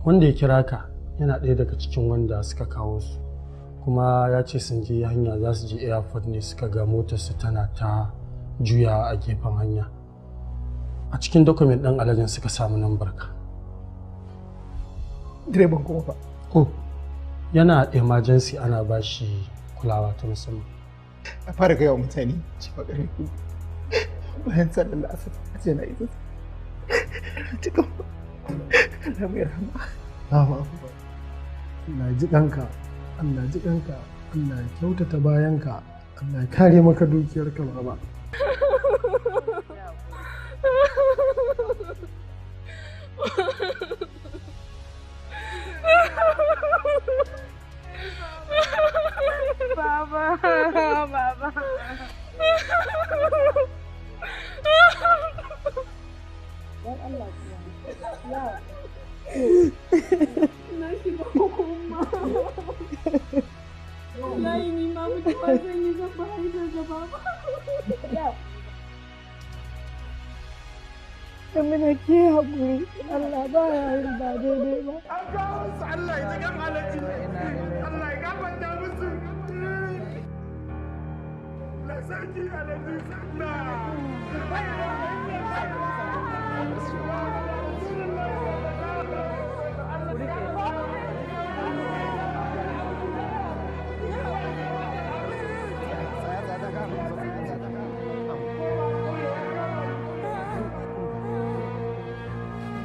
[SPEAKER 5] Wanda ya kira ka yana ɗaya daga cikin wanda suka kawo su, kuma ya ce sun je hanya za su je airport ne suka ga motarsu tana ta juyawa a gefen hanya. A cikin document ɗin alhajin suka samu nambar ka.
[SPEAKER 14] Direban kuma fa?
[SPEAKER 5] Oh, yana emergency, ana ba shi kulawa ta musamman.
[SPEAKER 14] A fara gaya wa mutane cewa ƙarfe 4 bayan sallar la'asar a jana'izar. Cikin Allah mai rahama.
[SPEAKER 5] Allahu akbar. Allah ya ji kanka, Allah ya ji kanka, Allah ya kyautata bayanka, Allah ya kare maka dukiyarka baba.
[SPEAKER 1] Baba, baba.
[SPEAKER 13] Dan Allah ya.
[SPEAKER 12] Na shiga hukuma. Wallahi ni ma mutuwa zan yi, zan ba Haidar da baba.
[SPEAKER 1] Da muna ke haƙuri, Allah ba ya yin ba daidai ba.
[SPEAKER 16] An kawo su, Allah ya ji kan alaji. Allah ya gafarta musu. Allah sarki alaji. Allah.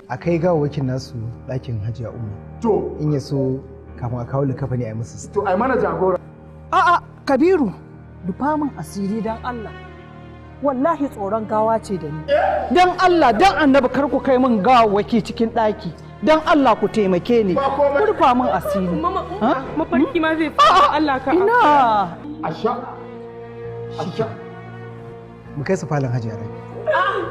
[SPEAKER 14] A kai gawawwakin nasu ɗakin Hajiya Ummi.
[SPEAKER 16] To.
[SPEAKER 14] In ya so kafin a kawo likafani a yi musu.
[SPEAKER 16] To ai mana jagora.
[SPEAKER 17] A'a, Kabiru, dufa min asiri dan Allah. Wallahi tsoron gawa ce da ni. Dan Allah, dan Annabi kar ku kai min gawawwaki cikin ɗaki. Dan Allah ku taimake ni. Ku rufa min asiri.
[SPEAKER 1] Mafarki ma zai fara Allah ka.
[SPEAKER 17] Ina.
[SPEAKER 16] Asha. Asha.
[SPEAKER 14] Mu kai su falon Hajiya Rabi.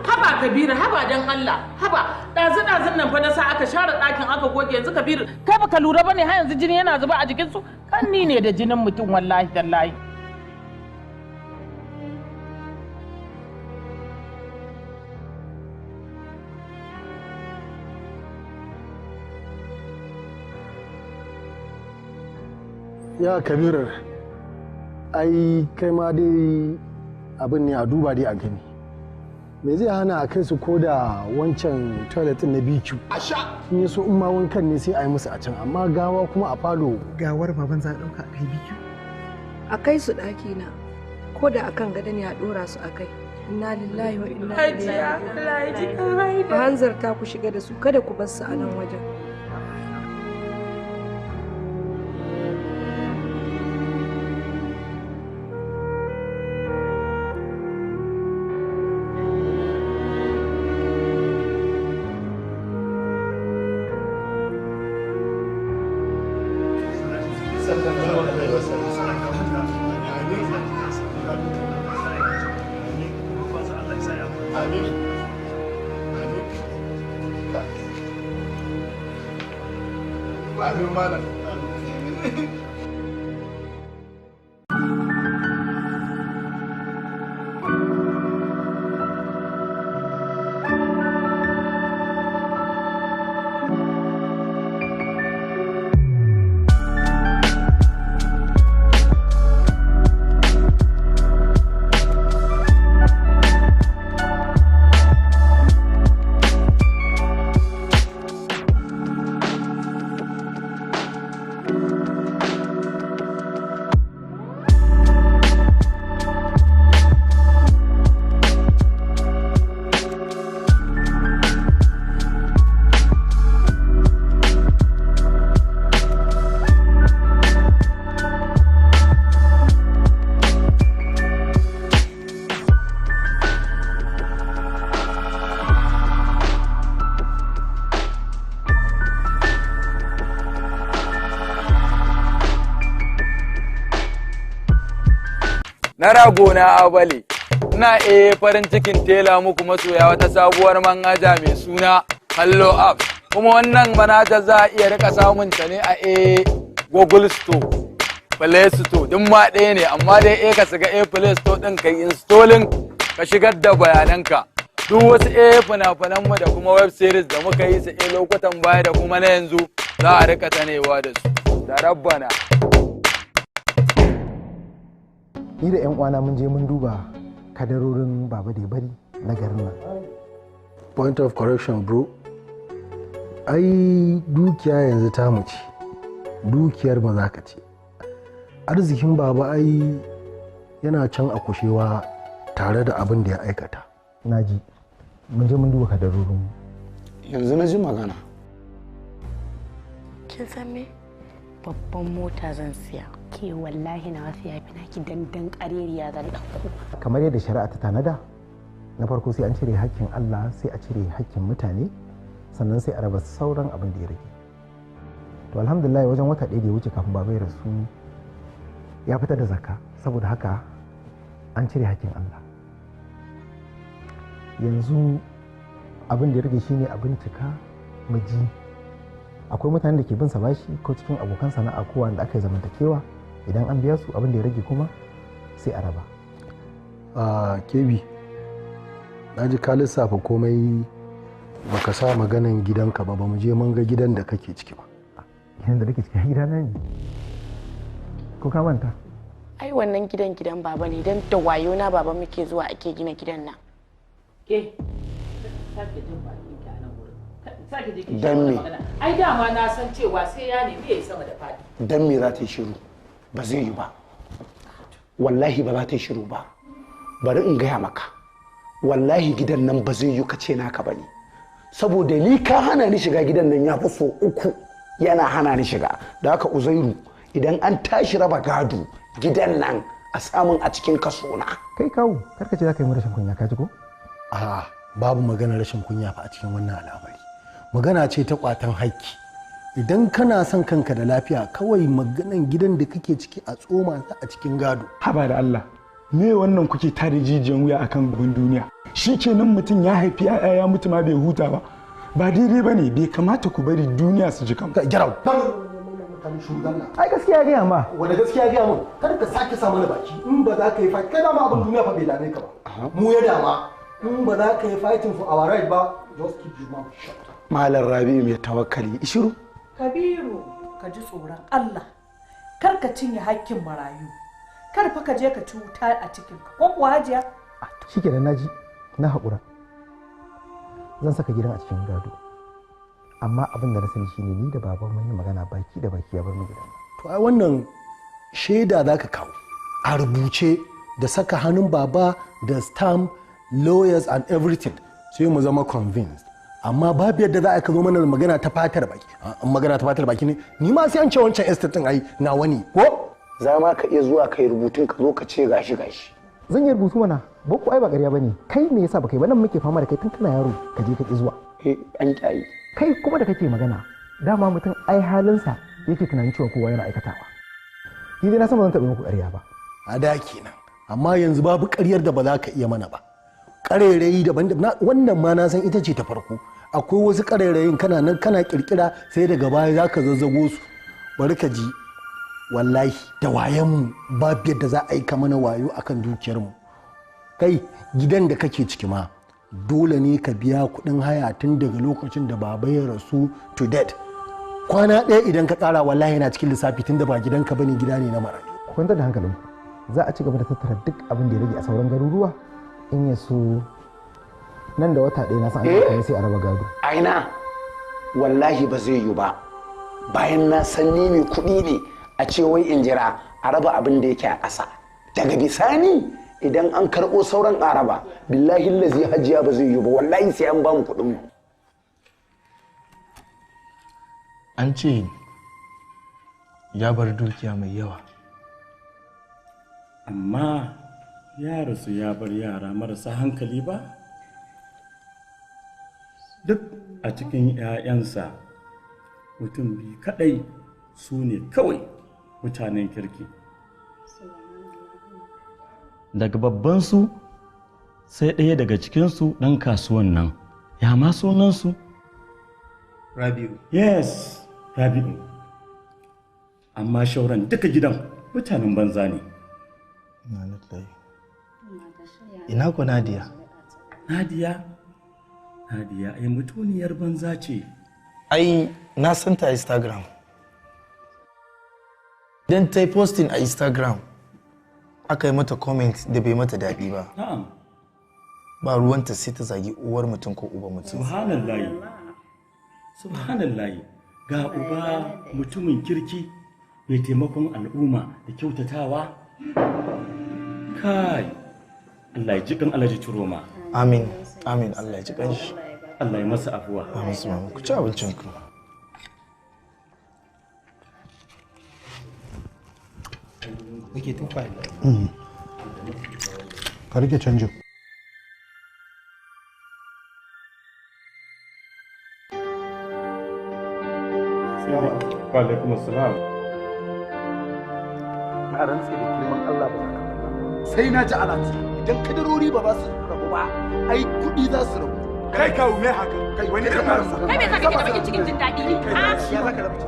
[SPEAKER 18] Haba Kabiru, haba dan Allah, haba. Ɗazu ɗazun nan fa na sa aka share ɗakin aka goge yanzu Kabiru. Kai baka lura bane har yanzu jini yana zuba a jikin su? Kan ni ne da jinin mutum wallahi tallahi.
[SPEAKER 20] Ya Kabiru, ai kai ma dai abin ne a duba dai a gani. Me zai hana a kai su ko da wancan toilet na BQ?
[SPEAKER 16] Asha!
[SPEAKER 20] In ya so in ma wankan ne sai a yi musu a can, amma gawa kuma a falo.
[SPEAKER 14] Gawar baban za a ɗauka a kai BQ?
[SPEAKER 11] A kai su ɗaki na, ko da akan gado ne a ɗora su a kai. Inna lillahi wa inna ilaihi raji'un. Ku hanzarta ku shiga da su, kada ku bar su a nan wajen.
[SPEAKER 16] Amin malam.
[SPEAKER 6] Na rago na abale ina farin cikin tela muku masoya wata sabuwar manhaja mai suna Hello App. Kuma wannan manhaja za a iya rika samun ta ne a Google Store, Play Store, duk ma ɗaya ne, amma dai ka shiga Play Store ɗin kai installing ka shigar da bayananka. Duk wasu fina-finan mu da kuma web series da muka yi su lokutan baya da kuma na yanzu za a rika tanewa da su. Da rabbana.
[SPEAKER 14] Ni da 'yan uwana mun je mun duba kadarorin baba da ya bari na garin nan.
[SPEAKER 20] Point of correction bro. Ai dukiya yanzu tamu ce. Dukiyar ba za ka ce. Arzikin baba ai yana can a kushewa tare da abin da ya aikata.
[SPEAKER 14] Naji, mun je mun duba kadarorin mu.
[SPEAKER 4] Yanzu na ji magana.
[SPEAKER 9] Kin san me? Babban mota zan siya. Ke wallahi na wasu yafi naki dandan kareriya zan ɗauko.
[SPEAKER 14] Kamar yadda shari'a ta tanada, na farko sai an cire hakkin Allah, sai a cire hakkin mutane, sannan sai a raba sauran abin da ya rage. To alhamdulillah wajen wata ɗaya da ya wuce kafin baba ya rasu ya fitar da zakka, saboda haka an cire hakkin Allah. Yanzu abin da ya rage shine a bincika mu ji akwai mutanen da ke bin sa bashi ko cikin abokan sana'a ko wanda aka yi zamantakewa, idan an biya su abin da ya rage kuma sai a raba.
[SPEAKER 20] A Kebi, na ji ka lissafa komai baka sa maganan gidanka ba, ba mu je mun ga gidan da kake ciki ba.
[SPEAKER 14] Gidan da nake ciki gidana ne. Ko ka manta?
[SPEAKER 9] Ai wannan gidan gidan baba ne, dan da wayo na baba muke zuwa ake gina gidan nan.
[SPEAKER 18] Ke sake jin bakin ki a nan wurin. Sake je ki
[SPEAKER 4] Dan me?
[SPEAKER 18] magana. Ai dama na san cewa sai ya nemi yayi sama da fadi.
[SPEAKER 4] Dan me za ta yi shiru? Ba zai yi ba. Wallahi ba za ta yi shiru ba. Bari in gaya maka. Wallahi gidan nan ba zai yi ka ce naka ba ne. Saboda ni ka hana ni shiga gidan nan ya fi so uku yana hana ni shiga. Da haka Uzairu idan an tashi raba gado gidan nan a samun a cikin kaso na.
[SPEAKER 14] Kai kawo, kar ka ce za ka yi mu rashin kunya ka ji ko?
[SPEAKER 20] A babu magana rashin kunya fa a cikin wannan al'amari. Magana ce ta kwatan haƙƙi. Idan kana son kanka da lafiya kawai maganan gidan da kake ciki a tsoma ta a cikin gado.
[SPEAKER 2] Haba da Allah, me wannan kuke tada jijiyan wuya akan gaban duniya? Shi kenan mutum ya haifi 'ya'ya ya mutu ma bai huta ba. Ba daidai ba ne, bai kamata ku bari duniya su ji kan.
[SPEAKER 20] Get out.
[SPEAKER 14] Ai gaskiya gaya ma.
[SPEAKER 20] Wanda gaskiya gaya mun, kar ka sake sa mana baki in ba za ka yi fight, kai dama abin duniya fa bai dame ka ba. Mu ya dama, in ba za ka yi fighting for our right ba, just keep your mouth shut.
[SPEAKER 4] Malam Rabi'u mai tawakkali, ishiru.
[SPEAKER 17] Kabiru, ka ji tsoron Allah. Kar ka cinye hakkin marayu. Kar fa ka je ka ci wuta a cikin ka. Ko kuwa Hajiya?
[SPEAKER 14] Shikenan naji, na haƙura. Zan saka gidan a cikin gado. Amma abin da na sani shine ni da baban mun yi magana baki da baki ya bar mu gidan.
[SPEAKER 20] To ai wannan shaida za ka kawo a rubuce da saka hannun baba da stamp, lawyers and everything sai mu zama convinced. Amma babu yadda za a ka zo mana da magana ta fatar baki. An magana ta fatar baki ne, ni ma sai an ce wancan estate din ai nawa ne ko?
[SPEAKER 4] Za ma ka iya zuwa kai rubutun ka zo ka ce gashi gashi.
[SPEAKER 14] Zan yi rubutu mana, boko ai ba ƙarya bane. Kai me yasa baka yi ba nan muke fama da kai tun kana yaro ka je ka ki zuwa.
[SPEAKER 4] Eh an kyayi.
[SPEAKER 14] Kai kuma da kake magana, dama mutum ai halinsa yake tunanin cewa kowa yana aikatawa. Ni dai na san ba zan taɓa muku ƙarya ba.
[SPEAKER 20] A da kenan. Amma yanzu babu ƙaryar da ba za ka iya mana ba. Ƙarairayi daban daban wannan ma na san ita ce ta farko. Akwai wasu ƙarairayin kana nan kana ƙirƙira sai daga baya za ka zazzago su. Bari ka ji wallahi da wayanmu babu yadda za a yi ka mana wayo akan dukiyarmu. Kai gidan da kake ciki ma dole ne ka biya kuɗin haya tun daga lokacin da baba ya rasu to death. Kwana ɗaya idan ka ƙara wallahi yana cikin lissafi tun da ba gidanka bane gida ne na marayu.
[SPEAKER 14] Ku kwantar da hankalinku. Za a ci gaba da tattara duk abin da ya rage a sauran garuruwa in ya so nan da wata ɗaya na san an kai sai a raba gado.
[SPEAKER 4] Aina wallahi ba zai yi ba. Bayan na san ni mai kuɗi ne a ce wai in jira a raba abin da yake a ƙasa. Daga bisani idan an karɓo sauran a raba billahi lazi hajiya ba zai yi ba wallahi sai an bamu kuɗin mu.
[SPEAKER 10] An ce ya bar dukiya mai yawa.
[SPEAKER 15] Amma ya rasu ya bar yara marasa hankali ba? Duk a cikin 'ya'yansa mutum biyu kaɗai su ne kawai mutanen kirki. Daga babbansu sai ɗaya daga cikinsu ɗan kasuwan nan. Ya ma sunansu?
[SPEAKER 10] Rabi'u.
[SPEAKER 15] Yes, Rabi'u. Amma shauran duka gidan mutanen banza ne.
[SPEAKER 10] Ina ku Nadiya?
[SPEAKER 15] Nadiya? Nadiya ai mutuniyar banza ce.
[SPEAKER 10] Ai, na san ta a Instagram. Idan ta yi posting a Instagram, aka yi mata comment da bai mata daɗi ba.
[SPEAKER 15] Na'am.
[SPEAKER 10] Ba ruwanta sai ta zagi uwar mutum ko uban mutum.
[SPEAKER 15] Subhanallahi. Subhanallahi. Ga uba mutumin kirki mai taimakon al'umma da kyautatawa. Kai. Allah ya ji kan Alhaji Turoma.
[SPEAKER 10] Amin. Amin. Allah ya ji kan shi.
[SPEAKER 15] Allah ya masa afuwa.
[SPEAKER 10] Amin su mamu. Ku ci abincin ku.
[SPEAKER 8] Muke tufa.
[SPEAKER 20] Ka rike canjin.
[SPEAKER 15] Wa alaikum assalam.
[SPEAKER 16] Na rantse da girman Allah ba za ka ba. Sai na ji alati idan kadarori ba za su rabu ba, ai kuɗi za su rabu.
[SPEAKER 2] Kai kawo me haka? Kai wani irin marasa.
[SPEAKER 22] Kai me saka kake da bakin cikin jin daɗi ne?
[SPEAKER 16] Ya za ka rabu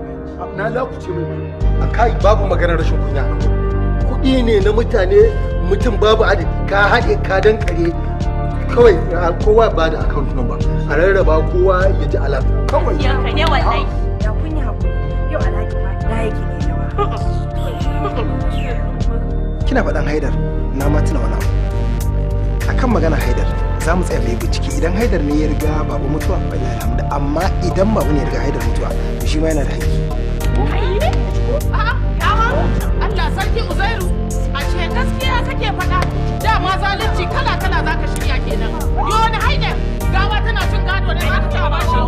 [SPEAKER 16] Na lakuce mai.
[SPEAKER 20] A kai babu maganar rashin kunya. Kuɗi ne na mutane mutum babu adadi ka haɗe ka dankare kawai kowa ba da account number a rarraba kowa ya ji alat kawai.
[SPEAKER 22] Ya ka ne wallahi.
[SPEAKER 11] Da kun yi hakuri yau Alhaji ma na yake ne jama'a.
[SPEAKER 14] Kina faɗan Haidar na ma tuna wani abu. Akan magana Haidar Za mu tsaya mai bincike, idan Haidar ne ya riga babu mutuwa wallahi alhamdu, amma idan babu ne ya riga Haidar mutuwa to shi ma yana da haƙƙi.
[SPEAKER 18] Allah sarki Uzairu, ashe gaskiya kake faɗa, dama zalunci kala kala zaka shirya kenan. Yo wani Haidar gawa tana cin gado ne zaka ci a bashi.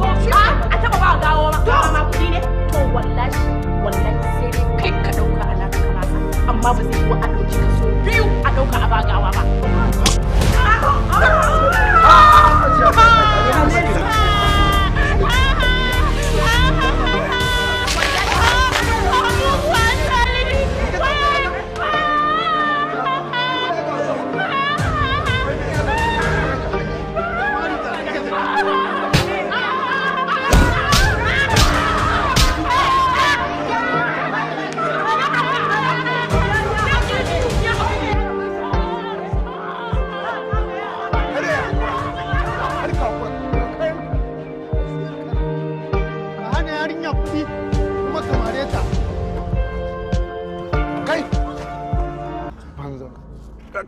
[SPEAKER 9] A taba ba gawa ma kuɗi ne? To wallahi wallahi sai dai kai ka ɗauka alaka ka basa, amma ba zai yi a ɗauki kaso biyu a ɗauka a ba gawa ba.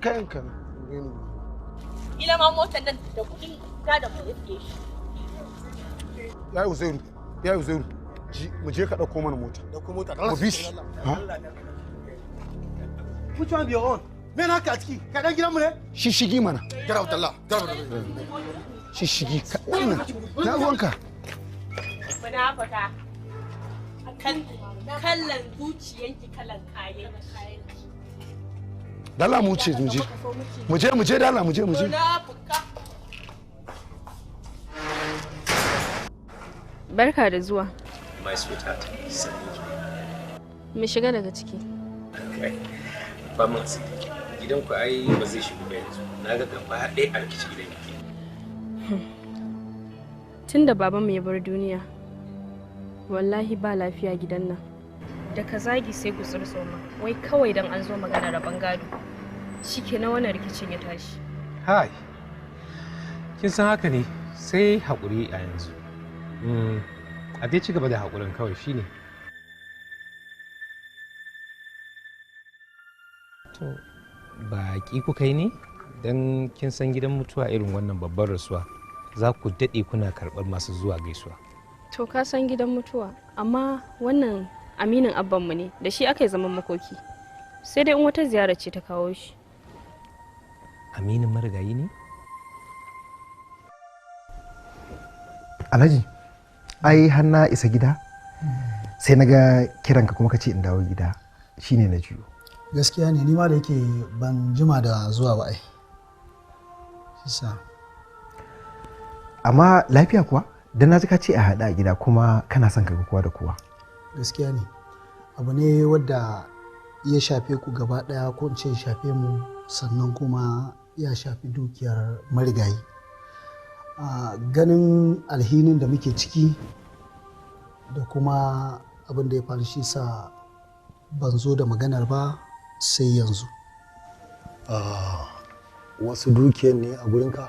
[SPEAKER 20] Kayanka
[SPEAKER 9] ila ma motar nan da kudin gadon mu yake shi.
[SPEAKER 20] Ya Uzairu, ya Uzairu, mu je ka dauko mana mota.
[SPEAKER 7] Dauko mota.
[SPEAKER 20] Mu bi shi.
[SPEAKER 7] Which one be your own? Me na ka ciki? Ka dan gidanmu ne?
[SPEAKER 20] Shishigi mana.
[SPEAKER 7] Get out Allah. Get out.
[SPEAKER 20] Shishigi ka wannan. Na ruwanka.
[SPEAKER 9] Munafaka. Kan kallan zuciyanki kalan kayan kayanki.
[SPEAKER 20] Dala mu ce mu je. Mu je mu je dala mu je mu je.
[SPEAKER 12] Barka da zuwa.
[SPEAKER 3] My sweetheart, sanni.
[SPEAKER 12] Mu shiga daga ciki.
[SPEAKER 3] Ba mu asiri. Gidanku ai ba zai shigo ba yanzu. Na ga gaba ɗaya a rikici gidan yake.
[SPEAKER 12] Tun da babanmu ya bar duniya, wallahi ba lafiya gidan nan. Da ka zagi sai gutsur tsoma, wai kawai dan an zo magana rabon gado. Shikenan wannan rikicin ya tashi.
[SPEAKER 3] Hai. Kin san haka ne, sai haƙuri a yanzu. A dai ci gaba da haƙurin kawai shine. To, baƙi kuka yi ne? Don kin san gidan mutuwa irin wannan babbar rasuwa, za ku daɗe kuna karɓar masu zuwa gaisuwa.
[SPEAKER 12] To ka san gidan mutuwa, amma wannan aminin abbanmu ne, da shi aka yi zaman makoki. Sai dai in wata ziyara ce ta kawo shi.
[SPEAKER 3] Aminin marigayi ne?
[SPEAKER 14] Alhaji, ai har na isa gida sai na ga kiranka kuma ka ce in dawo gida, shine na juyo.
[SPEAKER 7] Gaskiya ne, ni ma da yake ban jima da zuwa ba ai. Sisa.
[SPEAKER 14] Amma lafiya kuwa? Dan na ji ka ce a haɗa a gida kuma kana son ka ga kowa da kowa.
[SPEAKER 7] Gaskiya ne. Abu ne wadda ya shafe ku gaba ɗaya, ko in ce ya shafe mu, sannan kuma ya shafi dukiyar marigayi. Ganin alhinin da muke ciki da kuma abin da ya faru shi sa ban zo da maganar ba sai yanzu.
[SPEAKER 20] Wasu dukiyar ne a gurinka?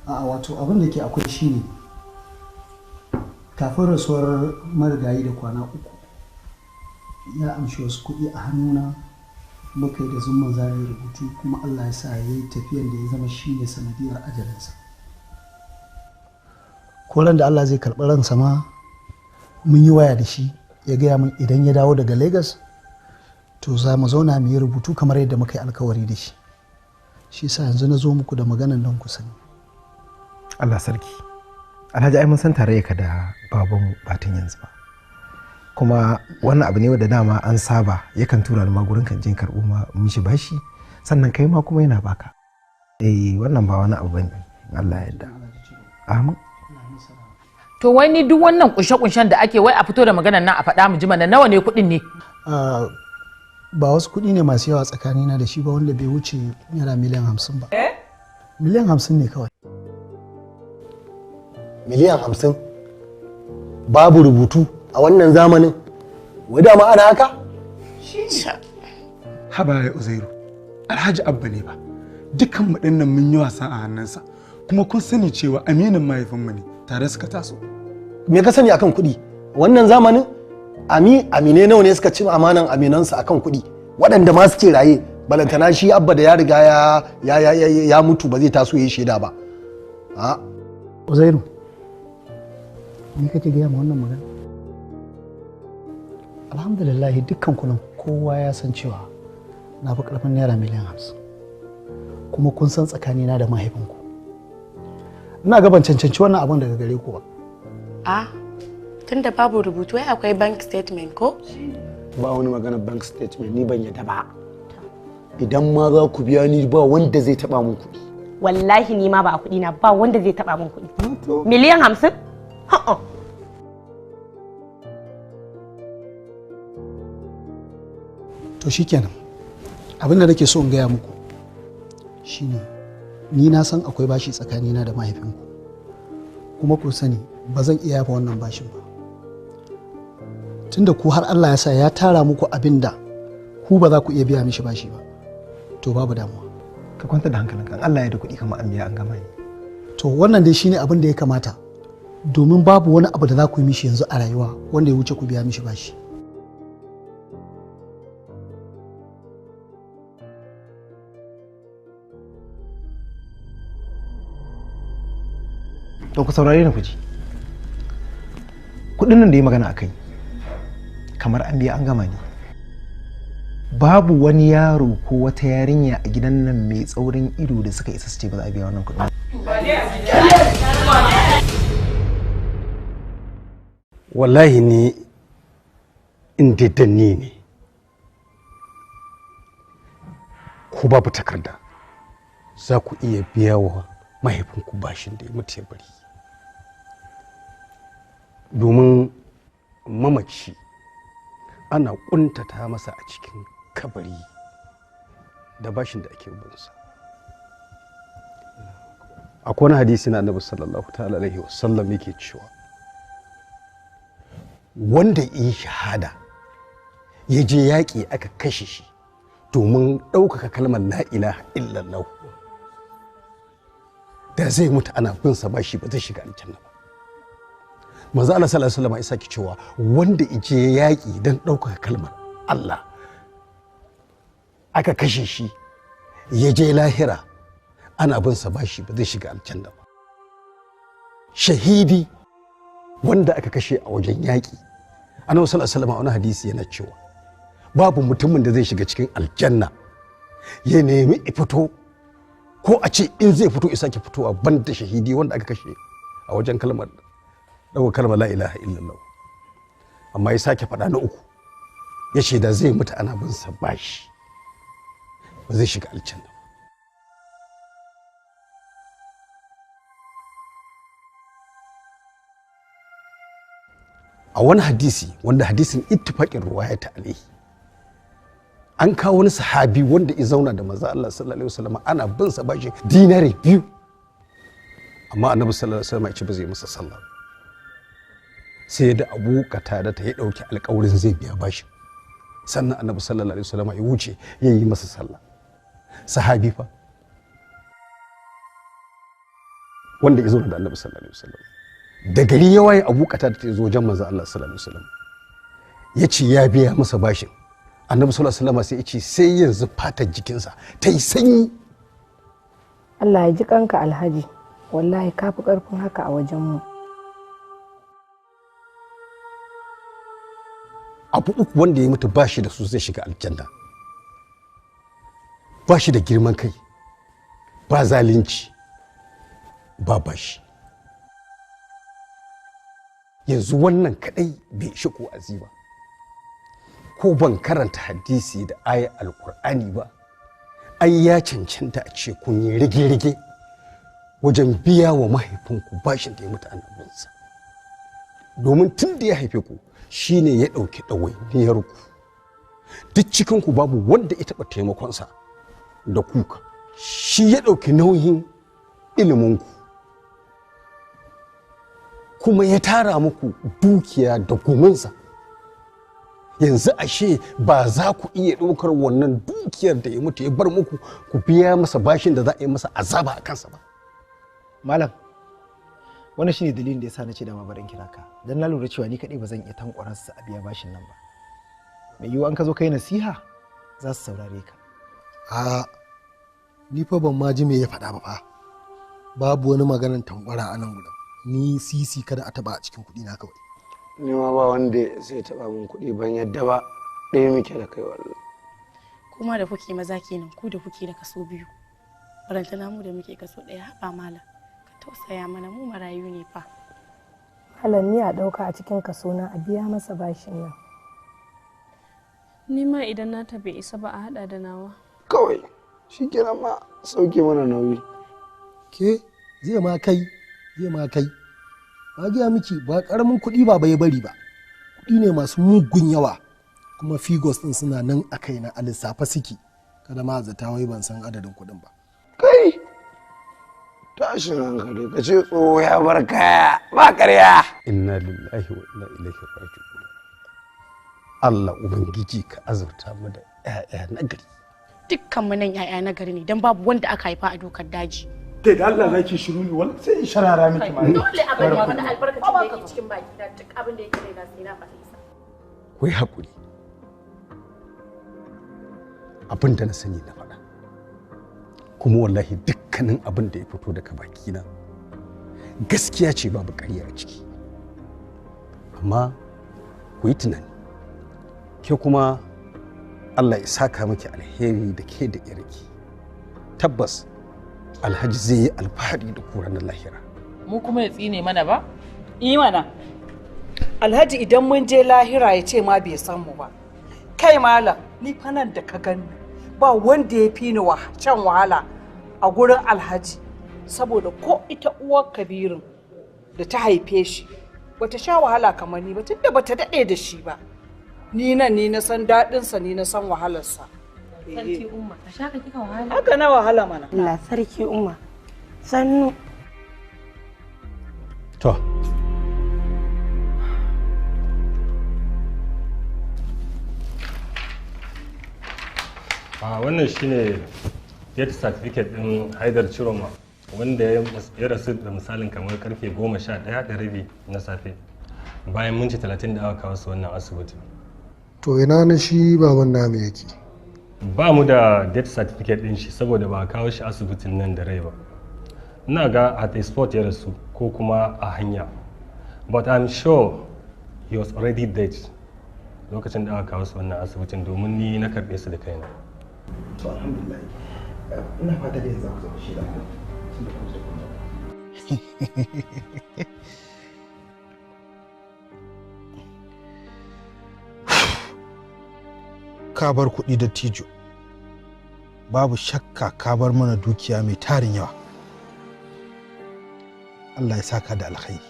[SPEAKER 7] A'a, wato abin da ke akwai shi ne kafin rasuwar marigayi da kwana 3 ya amshi wasu kuɗi a hannuna, muka yi da zumman zare rubutu, kuma Allah ya sa ya yi tafiyan da ya zama shi ne sanadiyar ajalinsa. Koran da Allah zai karɓi ransa ma mun yi waya da shi, ya gaya min idan ya dawo daga Lagos to za mu zauna mu yi rubutu kamar yadda muka yi alkawari da shi. Shi sa yanzu na zo muku da maganan don ku sani.
[SPEAKER 14] Allah sarki. Alhaji, ai mun san tarayya ka da babanmu ba tun yanzu ba. Kuma wannan abu ne wanda dama an saba, yakan tura ni ma gurin kan je karɓo ma mishi bashi, sannan kai ma kuma yana baka. Eh, wannan ba wani abu bane, Allah ya yarda. Amin.
[SPEAKER 18] To wai ni duk wannan kunshe-kunshen da ake, wai a fito da maganar nan a faɗa mu ji mana nawa ne kuɗin ne?
[SPEAKER 7] Ba wasu kuɗi ne masu yawa tsakanina da shi ba, wanda bai wuce naira miliyan 50 ba. Miliyan 50 ne kawai.
[SPEAKER 20] Miliyan 50? Babu rubutu a wannan zamanin? Wai dama ana haka?
[SPEAKER 2] Haba ya Uzairu, Alhaji Abba ne ba. Dukkan mu dinnan mun yi wasa a hannunsa, kuma kun sani cewa aminin mahaifinmu ne, tare suka taso.
[SPEAKER 20] Me ka sani akan kuɗi? Wannan zamanin amine nawa ne suka ci amanan aminansu akan kuɗi? Waɗanda ma suke raye Balantana shi Abba da ya riga ya mutu ba zai taso yi shaida ba. A
[SPEAKER 7] Uzairu, ni kake gaya ma wannan magana? Alhamdulillah dukkan kunan kowa ya san cewa na fi karfin naira 50,000,000, kuma kun san tsakanina da mahaifinku. Ina ga ban cancanci wannan abin daga gare ku ba.
[SPEAKER 9] A tunda babu rubutu ai akwai bank statement ko?
[SPEAKER 4] Ba wani magana bank statement, ni ban yadda ba. Idan ma za ku biya ni ba wanda zai taba mun kuɗi.
[SPEAKER 9] Wallahi ni ma ba a kuɗi na ba wanda zai taba mun kuɗi. 50,000,000? Ha'a.
[SPEAKER 7] To shikenan, abin da nake so in gaya muku shine ni na san akwai bashi tsakanina da mahaifinku, kuma ku sani ba zan iya yafa wannan bashin ba. Tunda ku har Allah ya sa ya tara muku abin da ku ba za ku iya biya mishi bashi ba, to babu damuwa.
[SPEAKER 14] Ka kwantar da hankalinka, Allah ya da kuɗi kamar an biya an gama ne.
[SPEAKER 7] To wannan dai shine abin da ya kamata, domin babu wani abu da za ku yi mishi yanzu a rayuwa wanda ya wuce ku biya mishi bashi.
[SPEAKER 14] To ku saurare ni ku ji. Kuɗin nan da ya magana a kai kamar an biya an gama ne. Babu wani yaro ko wata yarinya a gidan nan mai tsaurin ido da suka isa su ce ba za a biya wannan kuɗin.
[SPEAKER 15] Wallahi ni in ni ne ko babu takarda za ku iya biya wa mahaifinku bashin da ya mutu ya bari, domin mamaci ana kuntata masa a cikin kabari da bashin da ake binsa. Akwai wani hadisi na Annabi sallallahu ta'ala alaihi wasallam yake cewa wanda yi shahada ya je yaƙi aka kashe shi domin ɗaukaka kalmar la ilaha illallah, da zai mutu ana binsa bashi ba zai shiga aljanna ba. Manzo Allah sallallahu alaihi wasallam ya saki cewa wanda ije yaƙi don ɗaukaka kalmar Allah aka kashe shi ya je lahira ana bin sa bashi ba zai shiga aljanna ba. Shahidi wanda aka kashe a wajen yaƙi, Annabi sallallahu alaihi wasallam a wani hadisi yana cewa babu mutumin da zai shiga cikin aljanna ya nemi fito, ko a ce in zai fito isa ki fitowa, banda shahidi wanda aka kashe a wajen kalmar ɗaukar kalmar la ilaha illallah. Amma ya sake faɗa na uku, ya ce da zai mutu ana bin sa bashi ba zai shiga aljanna. A wani hadisi wanda hadisin ittifaqin ruwayata alaihi, an kawo wani sahabi wanda ya zauna da manzo Allah sallallahu alaihi wasallam ana bin sa bashi dinari 2, amma Annabi sallallahu alaihi wasallam ya ce ba zai masa sallah, sai da Abu Qatada ta ya dauki alƙawarin zai biya bashi, sannan Annabi sallallahu alaihi wasallam ya wuce ya yi masa sallah. Sahabi fa wanda ya zauna da Annabi sallallahu alaihi wasallam, da gari ya waye Abu Qatada ta zo wajen manzo Allah sallallahu alaihi wasallam ya ce ya biya masa bashin. Annabi sallallahu alaihi wasallam sai ya ce sai yanzu fatar jikinsa ta yi sanyi.
[SPEAKER 11] Allah ya ji kanka Alhaji, wallahi ka fi karfin haka a wajenmu.
[SPEAKER 15] Abu uku wanda ya mutu bashi da su zai shiga aljanna: bashi da girman kai, ba zalunci, ba bashi. Yanzu wannan kadai bai ishi ko azi ba. Ko ban karanta hadisi da aya alkur'ani ba, ai ya cancanta a ce kun yi rige-rige wajen biya wa mahaifinku bashin da ya mutu annabinsa, domin tun da ya haife ku shine ya ɗauki ɗawainiyar ku. Duk cikinku babu wanda ya taɓa taimakonsa da kuka, shi ya ɗauki nauyin iliminku kuma ya tara muku dukiya da guminsa. Yanzu ashe ba za ku iya ɗaukar wannan dukiyar da ya mutu ya bar muku ku biya masa bashin da za a yi masa azaba a kansa ba.
[SPEAKER 14] Malam, wannan shine dalilin da yasa na ce dama barin kira ka, dan na lura cewa ni kaɗai ba zan iya tankwarar su a biya bashin nan ba. Mai yiwuwa an ka zo kai nasiha za su saurare ka.
[SPEAKER 20] A ni fa ban ma ji me ya faɗa ba fa. Babu wani maganar tankwara a nan gurin. Ni sisi kada a taba a cikin kuɗi na kawai.
[SPEAKER 4] Ni ma ba wanda zai taba min kuɗi, ban yadda ba. Ɗaya muke da kai wallahi.
[SPEAKER 9] Kuma da kuke maza kenan, ku da kuke da kaso 2. Barantana mu da muke kaso 1. Haɓa malam, ka tausaya mana, mu marayu ne fa.
[SPEAKER 11] Malam, ni a ɗauka a cikin kaso na a biya masa bashin nan.
[SPEAKER 12] Ni ma idan na tafi isa ba a haɗa da nawa.
[SPEAKER 4] Kawai shi kenan ma, sauke mana nauyi.
[SPEAKER 20] Ke zai ma kai, zai ma kai. Ba gaya miki ba, karamin kuɗi ba bai bari ba. Kuɗi ne masu mugun yawa, kuma figures ɗin suna nan a kaina a lissafa suke. Kada ma zata wai ban san adadin kuɗin ba.
[SPEAKER 4] Kai, tashin hankali, ka ce tsoho ya bar kaya ba ƙarya.
[SPEAKER 15] Inna lillahi wa inna ilaihi raji'un. Allah ubangiji ka azurta mu da ƴaƴa na gari.
[SPEAKER 9] Dukkan mu nan ƴaƴa na gari ne, dan babu wanda aka haifa a dokar daji.
[SPEAKER 2] Kai da Allah zaki shiru ne, wallahi sai in sharara miki ma.
[SPEAKER 9] Dole a bari wani albarkacin da yake cikin baki na, duk abin da yake raina sai na faɗi sa.
[SPEAKER 15] Ku yi haƙuri. Abin da na sani na faɗa. Kuma wallahi dukkanin abin da ya fito daga bakina gaskiya ce, babu ƙarya a ciki. Amma ku yi tunani. Ke kuma Allah ya saka miki alheri da ke da yarki. Tabbas Alhaji zai yi alfahari da ku ranar lahira.
[SPEAKER 18] Mu kuma ya tsine mana ba?
[SPEAKER 17] Yi mana. Alhaji idan mun je lahira ya ce ma bai san mu ba. Kai malam, ni fa nan da ka gani ba wanda ya fi ni can wahala a gurin Alhaji. Saboda ko ita uwar Kabirin da ta haife shi bata sha wahala kamar ni ba, tunda bata daɗe da shi ba. Ni nan ni na san daɗinsa, ni na san wahalarsa.
[SPEAKER 12] Sarki Umma, a shaka kika wahala.
[SPEAKER 17] Haka na wahala mana.
[SPEAKER 1] Allah sarki Umma. Sannu.
[SPEAKER 15] To.
[SPEAKER 19] A wannan shine death certificate din Haidar Chiroma wanda ya rasu da misalin kamar karfe 11:30 na safe bayan minti 30 da aka kawo su wannan asibiti.
[SPEAKER 20] To ina na shi baban namu yake?
[SPEAKER 19] Ba mu da death certificate din shi saboda ba a kawo shi asibitin nan da rai ba. Ina ga at a spot ya rasu ko kuma a hanya. But I'm sure he was already dead lokacin da aka kawo su wannan asibitin, domin ni na karɓe su da kaina.
[SPEAKER 14] To alhamdulillah. Ina fata da yanzu za ku zama shaida ko tunda kun zo kun.
[SPEAKER 21] Ka bar kuɗi dattijo, babu shakka ka bar mana dukiya mai tarin yawa. Allah ya saka da alkhairi.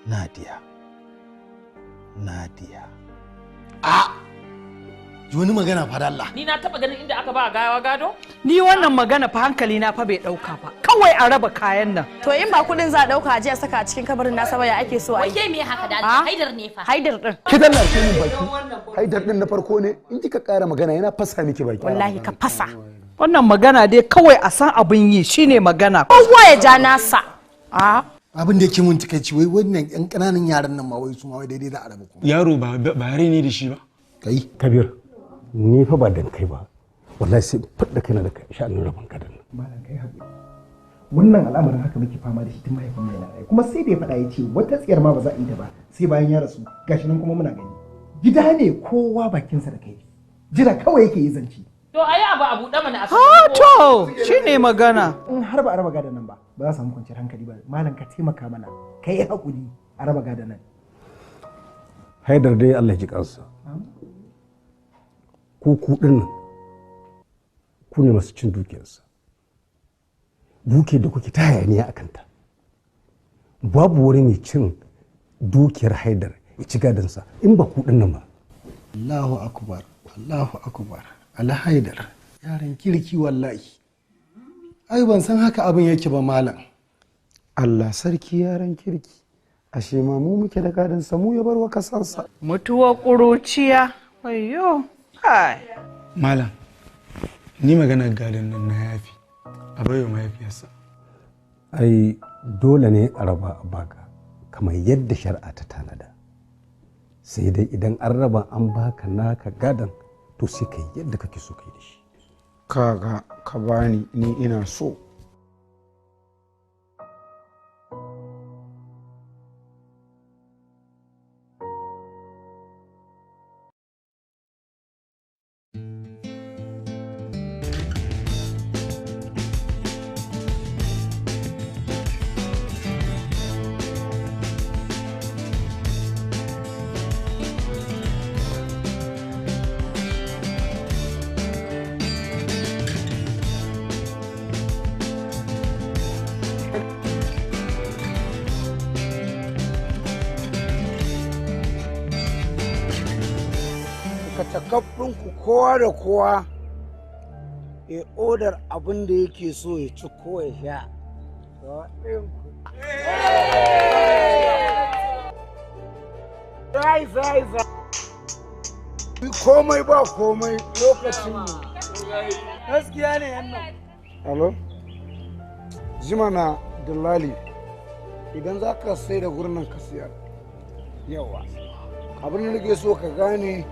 [SPEAKER 21] Nadia, Nadia,
[SPEAKER 10] a ji wani magana fa da Allah.
[SPEAKER 18] Ni na taba ganin inda aka ba gawa gado?
[SPEAKER 17] Ni wannan magana fa hankali na fa bai dauka ba. Kawai a raba kayan nan.
[SPEAKER 22] To in ba kudin za a dauka a je a saka a cikin kabarin nasa ba, ya ake so a yi?
[SPEAKER 9] Wai me haka da Allah? Haidar ne fa.
[SPEAKER 22] Haidar din.
[SPEAKER 16] Ki dalla ki min baki. Haidar din na farko ne, in kika ƙara magana yana fasa miki baki.
[SPEAKER 22] Wallahi ka fasa.
[SPEAKER 17] Wannan magana dai kawai a san abin yi shine magana.
[SPEAKER 22] Kowa ya ja nasa.
[SPEAKER 17] A
[SPEAKER 20] abin da yake mun takaici wai wannan yan ƙananan yaran nan ma wai su ma wai daidai za a raba ku.
[SPEAKER 2] Yaro ba yare ne da shi ba.
[SPEAKER 20] Kai
[SPEAKER 15] Kabir, ni fa ba dan kai ba. Wallahi sai fadda kaina da sha'anin rabon kadan.
[SPEAKER 14] Malam kai haƙuri. Wannan al'amarin haka muke fama da shi tun mahaifin mai yana raye, kuma sai da ya faɗa ya ce wata tsiyar ma ba za a yi ta ba sai bayan ya rasu, gashi nan kuma muna gani. Gida ne kowa bakinsa da kai. Jira kawai yake yi zance.
[SPEAKER 18] To ayi abu a buɗe mana a
[SPEAKER 17] Ha to shine magana.
[SPEAKER 14] In har ba a raba gadon nan ba, ba za a samu kwanciyar hankali ba. Malam ka taimaka mana, ka yi haƙuri a raba gadon nan.
[SPEAKER 15] Haidar dai Allah ya ji kansa. Ku ku din nan ku ne masu cin dukiyarsa. Dukiyar da kuke ta hayaniya a kanta. Babu wani mai cin dukiyar Haidar ya ci gadonsa in ba ku din nan ba.
[SPEAKER 20] Allahu akbar, Allahu akbar. Alhaidar, yaran kirki wallahi. Ai ban san haka abin yake ba malam.
[SPEAKER 4] Allah sarki yaran kirki. Ashe ma mu muke da gadon sa, mu ya bar wa kasansa.
[SPEAKER 17] Mutuwar ƙuruciya. Wayyo. Kai.
[SPEAKER 2] Malam, ni maganar gadon nan na yafi. A baiwa mahaifiyarsa.
[SPEAKER 15] Ai dole ne a raba a baka kamar yadda shari'a ta tanada. Sai dai idan an raba an baka naka gadon, to sai ka yi yadda kake so ka yi da shi.
[SPEAKER 4] Kaga, ka bani, ni ina so. Ɗinku kowa da kowa ya odar abin da yake so ya ci ko ya sha. Zai zai zai. Komai ba komai lokacin mu. Gaskiya ne yannan. Alo? Jima na dillali, idan za ka sai da gurin nan ka siyar. Yawa. Abin da nake so ka gane,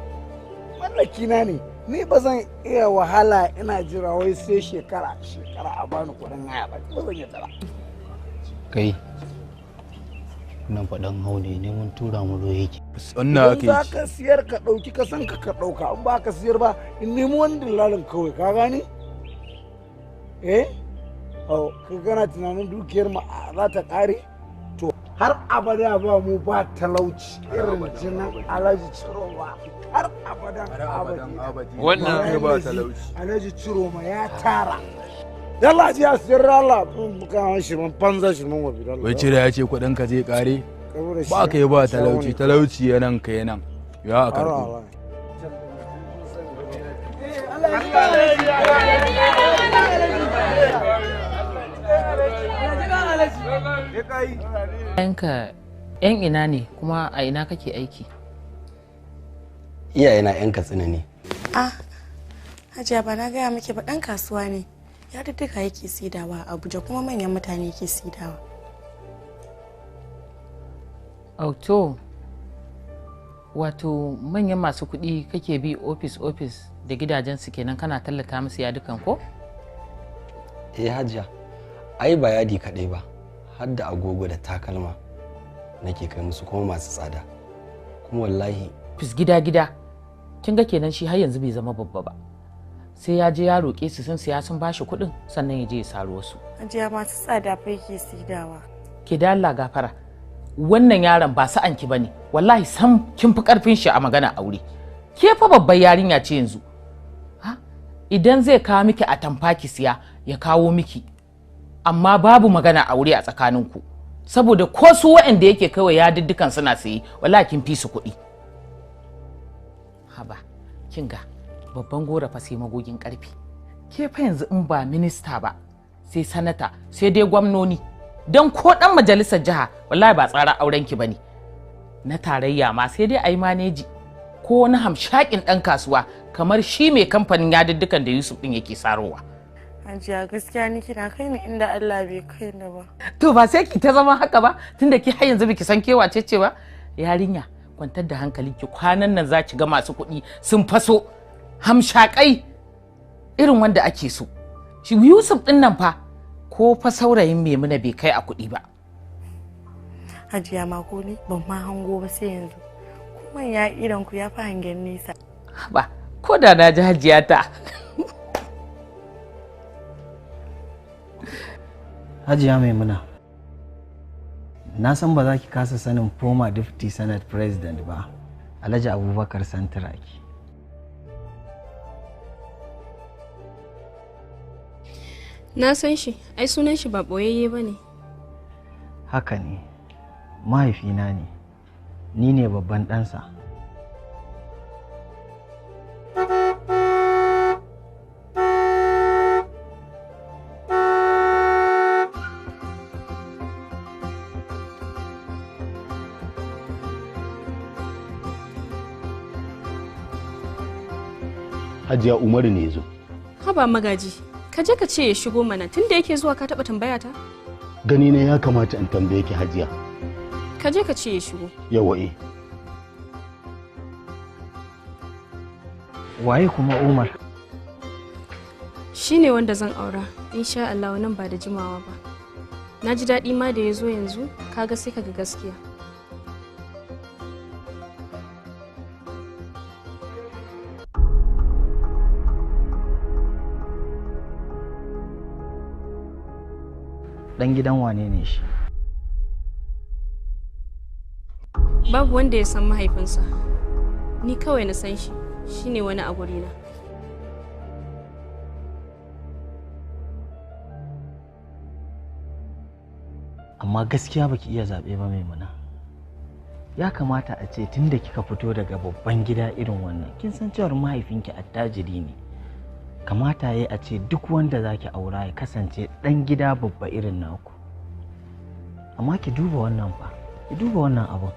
[SPEAKER 4] mallakina ne, ni ba zan iya wahala ina jira wai sai shekara shekara a bani kuɗin haya ba, ba zan yi tara.
[SPEAKER 5] Kai nan faɗan hau ne, neman tura mu ruwa yake.
[SPEAKER 6] Wannan
[SPEAKER 4] Idan za ka siyar ka ɗauki ka san ka ɗauka, in ba ka siyar ba in nemi wani dillalin kawai, ka gane? Eh? Oh, kai kana tunanin dukiyar mu za ta ƙare? To har abada ba mu ba talauci irin jinin Alhaji Ciroma. Har abadan abadi.
[SPEAKER 6] Wannan ne ba talauci.
[SPEAKER 4] Alhaji Ciroma ya tara. Yalla ji a siyar Allah kan shirman banza shirman wabi dalla.
[SPEAKER 6] Wai cire ya ce kuɗin ka zai ƙare? Ba ka yi ba talauci, talauci ya nan ka yi nan. Ya a karɓi.
[SPEAKER 18] Yanka yan ina ne kuma a ina kake aiki?
[SPEAKER 13] Iyayena 'yan Katsina ne.
[SPEAKER 23] Ah, Hajiya ba na gaya miki ba, ɗan kasuwa ne. Ya duka yake saidawa a Abuja kuma manyan mutane yake saidawa.
[SPEAKER 18] Auto, wato manyan masu kuɗi kake bi ofis ofis da gidajensu kenan kana tallata musu yadukan ko?
[SPEAKER 13] Eh Hajiya, ai ba yadi kaɗai ba, har da agogo da takalma nake kai musu kuma masu tsada. Kuma wallahi
[SPEAKER 18] Ofis gida gida, kin ga kenan shi har yanzu bai zama babba ba. Sai ya je ya roƙe su sun siya sun bashi kuɗin sannan ya je ya saro wasu.
[SPEAKER 23] Hajiya masu tsada fa yake saidawa.
[SPEAKER 18] Ke da Allah gafara, wannan yaron ba sa'an ki bane, wallahi sam kin fi karfin shi a magana aure. Ke fa babbar yarinya ce yanzu. Ha? Idan zai kawo miki atamfa ki siya, ya kawo miki. Amma babu magana aure a tsakaninku. Saboda ko su waɗanda yake kawai ya diddikan suna saye, wallahi kin fi su kuɗi. Haba, kin ga babban gora fa sai magogin karfi. Ke fa yanzu in ba minista ba, sai sanata, sai dai gwamnoni. Don ko dan majalisar jiha wallahi ba tsara auren ki bane. Na tarayya ma sai dai ayi maneji ko wani hamshakin dan kasuwa kamar shi mai kamfanin yaduddukan da Yusuf din yake sarowa.
[SPEAKER 23] Hajiya gaskiya ni kina kai ni inda Allah bai kai ni ba.
[SPEAKER 18] To ba sai ki ta zama haka ba tunda ki har yanzu biki san ke wace ce ba. Yarinya kwantar da hankalinki, kwanan nan za ki ga masu kuɗi sun faso hamshakai irin wanda ake so. Shi Yusuf din nan fa ko fa saurayin Maimuna bai kai a kuɗi ba.
[SPEAKER 23] Hajiya ma ko ni ban ma hango ba sai yanzu. Kuma ya idan ku ya fi hangen nesa.
[SPEAKER 18] Ba ko da na ji Hajiya ta.
[SPEAKER 24] Hajiya Maimuna, na san ba za ki kasa sanin former deputy senate president ba, Alhaji Abubakar Santuraki.
[SPEAKER 12] Na san shi, ai sunan shi ba ɓoyayye ba ne.
[SPEAKER 24] Haka ne, mahaifina ne, ni ne babban ɗansa.
[SPEAKER 25] Hajiya Umaru ne zo.
[SPEAKER 12] Haba magaji, ka je ka ce ya shigo mana tunda yake zuwa ka taba tambaya ta?
[SPEAKER 25] Gani ne ya kamata in tambaye ki Hajiya.
[SPEAKER 12] Ka je ka ce ya shigo.
[SPEAKER 25] Yawa eh.
[SPEAKER 24] Waye kuma Umar?
[SPEAKER 12] Shi ne wanda zan aura, insha Allah nan ba da jimawa ba. Na ji daɗi ma da ya zo yanzu, kaga sai kaga gaskiya.
[SPEAKER 24] Dan gidan wane ne shi?
[SPEAKER 12] Babu wanda ya san mahaifinsa. Ni kawai na san shi, shine wani a gurina.
[SPEAKER 24] Amma gaskiya baki iya zaɓe ba, Maimuna. Ya kamata a ce tunda kika fito daga babban gida irin wannan, kin san cewar mahaifinki attajiri ne. Kamata ya a ce duk wanda zaki aura ya kasance ɗan gida babba irin naku. Amma ki duba wannan fa, ki duba wannan abun.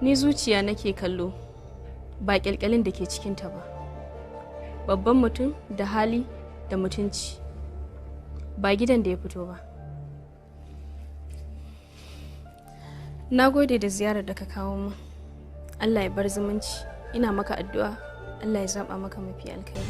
[SPEAKER 12] Ni zuciya nake kallo, ba kyalkyalin da ke cikinta ba. Babban mutum da hali da mutunci, ba gidan da ya fito ba. Na gode da ziyarar da ka kawo min. Allah ya bar zumunci. Ina maka addu'a, Allah ya zaba maka mafi alkhairi.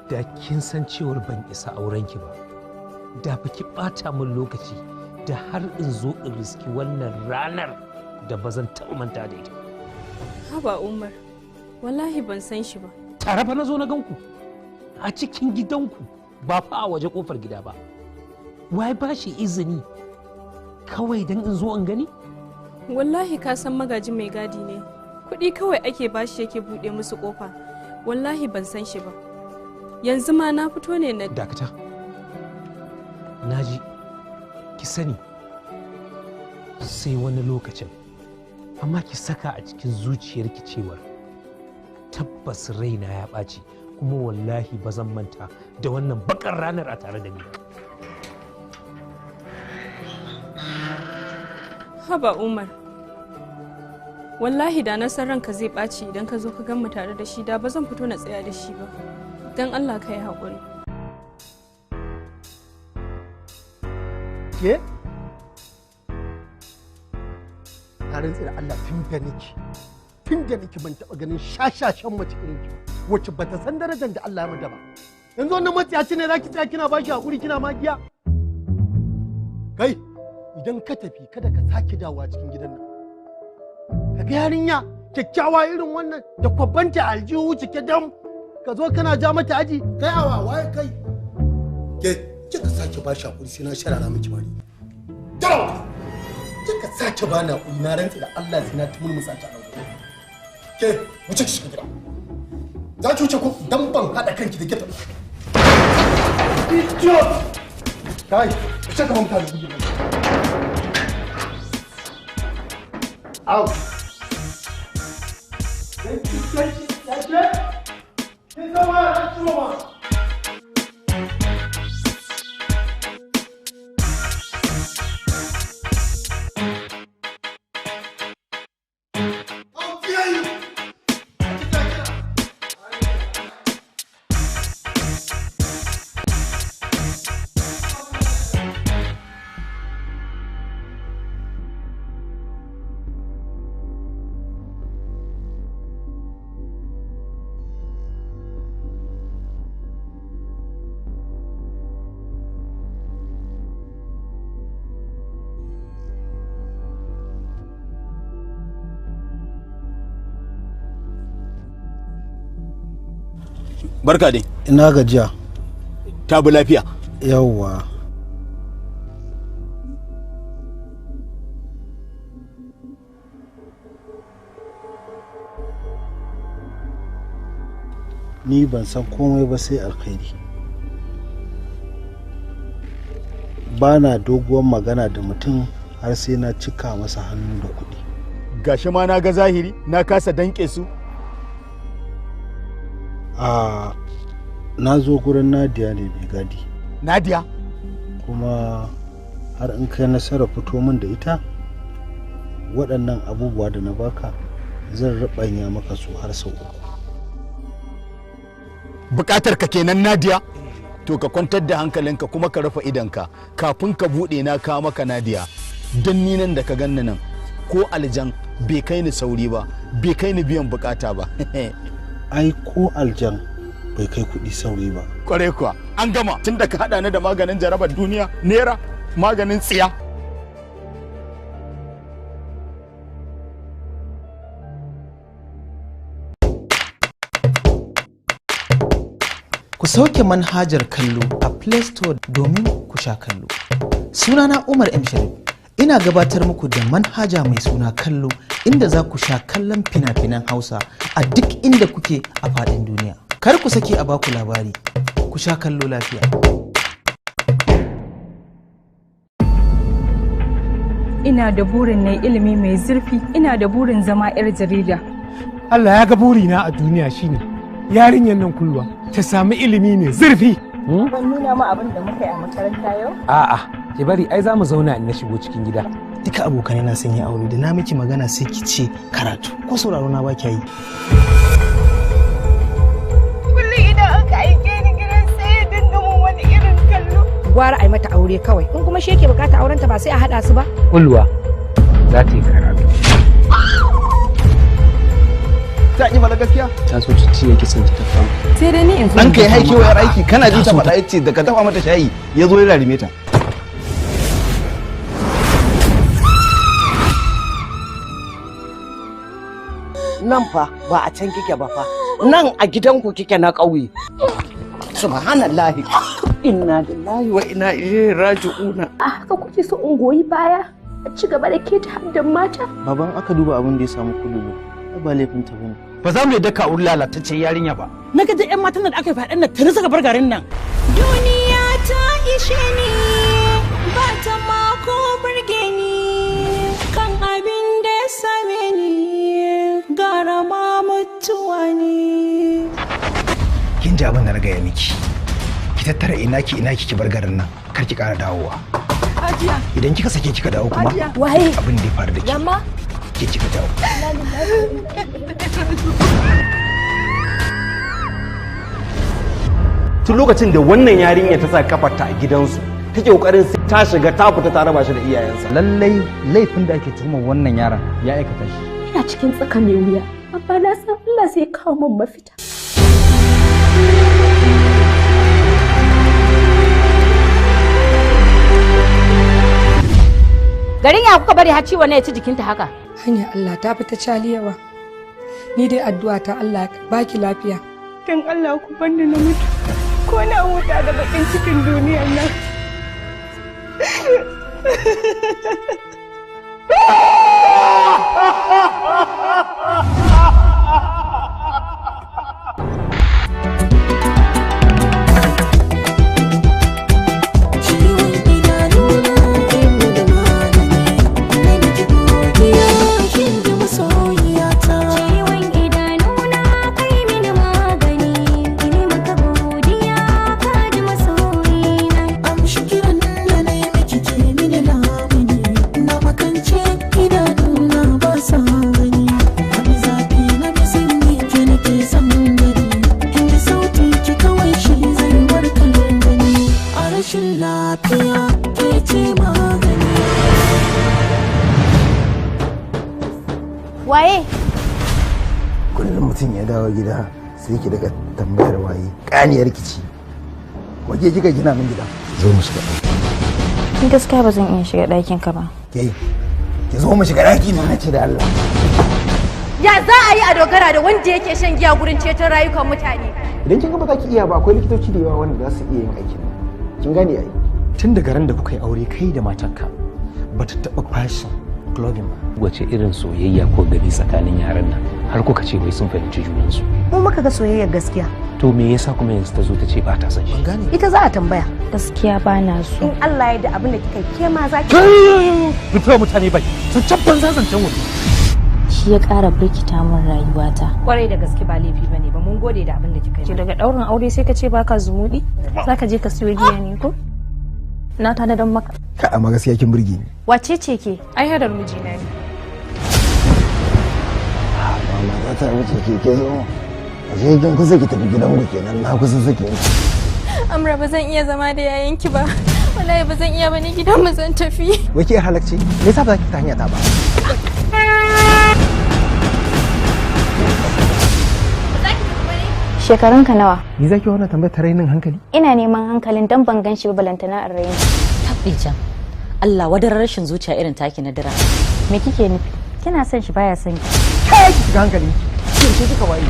[SPEAKER 1] Da kin san cewar ban isa aurenki ba, da ba ki ɓata min lokaci da har in zo in riski wannan ranar da ba zan taɓa manta da ita.
[SPEAKER 12] Haba Umar, wallahi ban san shi ba.
[SPEAKER 1] Tare fa na zo na ganku a cikin gidanku, ba fa a waje kofar gida ba. Wai ba shi izini kawai don in zo in gani?
[SPEAKER 12] Wallahi ka san magaji mai gadi ne. Kuɗi kawai ake bashi yake buɗe musu ƙofa. Wallahi ban san shi ba. Yanzu ma na fito ne na...
[SPEAKER 1] Dakata. Naji, ki sani sai wani lokacin, amma ki saka a cikin zuciyarki cewar tabbas raina ya ɓaci, kuma wallahi ba zan manta da wannan bakar ranar a tare da ni ba.
[SPEAKER 12] Haba Umar, wallahi da na san ranka zai ɓaci idan ka zo ka gan mu tare da shi, da ba zan fito na tsaya da shi ba. Don Allah ka yi haƙuri.
[SPEAKER 20] Ke? Na rantse da Allah, tun da nake ban taɓa ganin shashashen mace irin ki, wacce bata san darajar da Allah ya mata ba. Yanzu wannan matsiyaci ne zaki tsaya kina bashi haƙuri kina magiya? Kai, idan ka tafi kada ka sake dawowa cikin gidan nan. Ka ga yarinya kyakkyawa irin wannan da kwabbanta aljihu cike dam, ka zo kana ja mata aji.
[SPEAKER 21] Kai awa waye kai? Ke, kika sake ba shi hakuri sai na sharara miki mari. Dawo! Kika sake ba na hakuri, na rantsi da Allah sai na tumurmusa ta ɗauko. Ke, wuce ki shiga gida. Za ki wuce ko dan ban haɗa kanki da kita. Idiot! Kai, wuce ka mamta da gudu. Out! Thank you, thank you, thank you. Kin zama na ciwo ma.
[SPEAKER 16] Barka dai.
[SPEAKER 21] Ina gajiya.
[SPEAKER 16] Ta bi lafiya.
[SPEAKER 21] Yawwa. Ni ban san komai ba sai alkhairi. Ba na doguwar magana da mutum har sai na cika masa hannu da kuɗi.
[SPEAKER 16] Gashi ma na ga zahiri na kasa danƙe su.
[SPEAKER 21] A na zo gurin Nadia ne mai gadi.
[SPEAKER 16] Nadia?
[SPEAKER 21] Kuma har in kai nasarar fito min da ita, waɗannan abubuwa da na baka zan ruɓanya maka su har sau 3.
[SPEAKER 16] Bukatar ka kenan Nadia? To ka kwantar da hankalinka kuma ka rufe idonka kafin ka bude na kawo maka Nadia. Don ni nan da ka ganni nan ko aljan bai kai ni sauri ba, bai kai ni biyan bukata ba.
[SPEAKER 3] Ai ko aljan bai kai kuɗi sauri ba.
[SPEAKER 16] Kwarai kuwa, an gama tun da ka haɗa ni da maganin jarabar duniya, nera, maganin tsiya.
[SPEAKER 7] Ku sauke manhajar kallo a Play Store domin ku sha kallo. Sunana Umar M. Sharif. Ina gabatar muku da manhaja mai suna kallo inda za ku sha kallon fina-finan Hausa a duk inda kuke a faɗin duniya. Kar ku sake a baku labari, ku sha kallo lafiya.
[SPEAKER 8] Ina da burin na ilimi mai zurfi, ina da burin zama 'yar jarida.
[SPEAKER 2] Allah ya ga burina a duniya shine yarinyar nan kulwa ta sami ilimi mai zurfi.
[SPEAKER 11] Ban nuna ma abin da muka yi a makaranta yau?
[SPEAKER 1] A'a, ki bari ai za mu zauna in na shigo cikin gida.
[SPEAKER 10] Duka abokanai na sun yi aure da na miki magana sai ki ce karatu ko sauraro na ba ki yi.
[SPEAKER 11] Kullum idan aka aike ni gidan sai ya dinga mun wani irin kallo.
[SPEAKER 19] Gwara ai mata aure kawai, in kuma shi yake bukata aurenta ba sai a haɗa su ba.
[SPEAKER 1] Kulwa za ta yi karatu.
[SPEAKER 14] Ta ki faɗa gaskiya?
[SPEAKER 13] Ta so ta cinye kisan ta fama.
[SPEAKER 8] Sai dai ni in zo.
[SPEAKER 14] Ɗan kai haike wayar aiki kana ji ta faɗa yace da ka dafa mata shayi ya zo ya rarime ta.
[SPEAKER 26] Nan fa ba a can kike ba fa. Nan a gidanku kike na ƙauye. Subhanallahi. Inna lillahi wa inna ilaihi raji'una.
[SPEAKER 9] A haka kuke so in goyi baya a ci gaba da keta haddan mata?
[SPEAKER 3] Baban aka duba abin da ya samu kululu. Ba laifin ta bane.
[SPEAKER 27] Ba za mu yadda ka auri lalatacce yarinya ba.
[SPEAKER 17] Na ga duk 'yan matan da aka yi faɗin nan tuni suka bar garin nan.
[SPEAKER 28] Duniya ta ishe ni ba ta mako burge ni kan abin da ya same ni gara ma mutuwa ne.
[SPEAKER 14] Kin ji abin da na gaya miki. Ki tattara ina ki ina ki bar garin nan kar ki ƙara dawowa.
[SPEAKER 9] Hajiya.
[SPEAKER 14] Idan kika sake kika dawo kuma
[SPEAKER 9] Waye?
[SPEAKER 14] abin da ya faru da ke.
[SPEAKER 9] Yamma?
[SPEAKER 14] Ke kika dawo.
[SPEAKER 13] Tun lokacin da wannan yarinya ta sa kafarta a gidansu take kokarin sai ta shiga ta fita ta raba shi da iyayensa.
[SPEAKER 24] Lallai laifin da ake tuhumar wannan yaron ya aikata shi.
[SPEAKER 9] Ina cikin tsaka mai wuya, amma na san Allah zai kawo min mafita.
[SPEAKER 19] Garin ya kuka bari har ciwon ya ci jikinta haka?
[SPEAKER 23] Hanya Allah ta fita caliyawa. Ni dai addu'a ta Allah ya baki lafiya.
[SPEAKER 8] Dan Allah ku banni na mutu. Ko na huta da bakin cikin duniyar nan.
[SPEAKER 28] Lafiya ke ce magani.
[SPEAKER 9] Waye?
[SPEAKER 14] Kullum mutum ya dawo gida sai ki daga tambayar waye kaniyar kici. Waje kika gina min gida. Zo mu shiga ɗaki.
[SPEAKER 12] Ni gaskiya ba zan iya shiga ɗakin ka ba.
[SPEAKER 14] Ke ki zo mu shiga ɗaki na ce da Allah.
[SPEAKER 12] Ya za a yi a dogara da wanda yake shan giya gurin ceton rayukan mutane?
[SPEAKER 14] Idan kin ga ba za ki iya ba akwai likitoci da yawa wanda za su iya yin aikin. Kin gane ai.
[SPEAKER 20] Tun daga ran da kuka yi aure kai da matarka ba ta taɓa fashin clubbing ba.
[SPEAKER 1] Wace irin soyayya ko gani tsakanin yaran nan har kuka ce wai sun fahimci junansu.
[SPEAKER 19] Mu muka ga soyayyar gaskiya.
[SPEAKER 1] To me yasa kuma yanzu ta zo ta ce ba ta son shi?
[SPEAKER 19] Ita za a tambaya.
[SPEAKER 12] Gaskiya ba na so.
[SPEAKER 19] In Allah ya da abin da kika yi ke ma za ki.
[SPEAKER 1] Rufe wa mutane bai. Zancen banza zancen wani.
[SPEAKER 12] Shi ya ƙara birkita min rayuwata.
[SPEAKER 19] Kwarai da gaske ba laifi bane ba mun gode da abin da kika yi.
[SPEAKER 12] Daga ɗaurin aure sai ka ce baka zumuɗi? Za ka je ka siyo giya ne ko? Na tanadar maka.
[SPEAKER 14] Ka amma gaskiya kin burge ni.
[SPEAKER 12] Wace ce ke? Ai hadar mijina ne.
[SPEAKER 4] Mama za ta wuce ke ke zo.
[SPEAKER 10] Ashe kin kusa ki tafi gidan ku kenan, na kusa sake ki.
[SPEAKER 12] Amra, ba zan iya zama da yayanki ba. Wallahi ba zan iya ba, ni gidan mu zan tafi.
[SPEAKER 14] Wai ke halakci? Me yasa ba za ki fita hanya ta ba?
[SPEAKER 5] Shekarunka nawa?
[SPEAKER 14] Ni zaki wannan tambayar ta rainin hankali?
[SPEAKER 5] Ina neman hankalin dan ban gan shi ba, balantana in raini.
[SPEAKER 6] Tabbijan. Allah wadarar rashin zuciya irin taki na dira.
[SPEAKER 5] Me kike nufi? Kina son shi, baya son ki.
[SPEAKER 14] Kai, ki shiga hankali. Ki ce kika waye.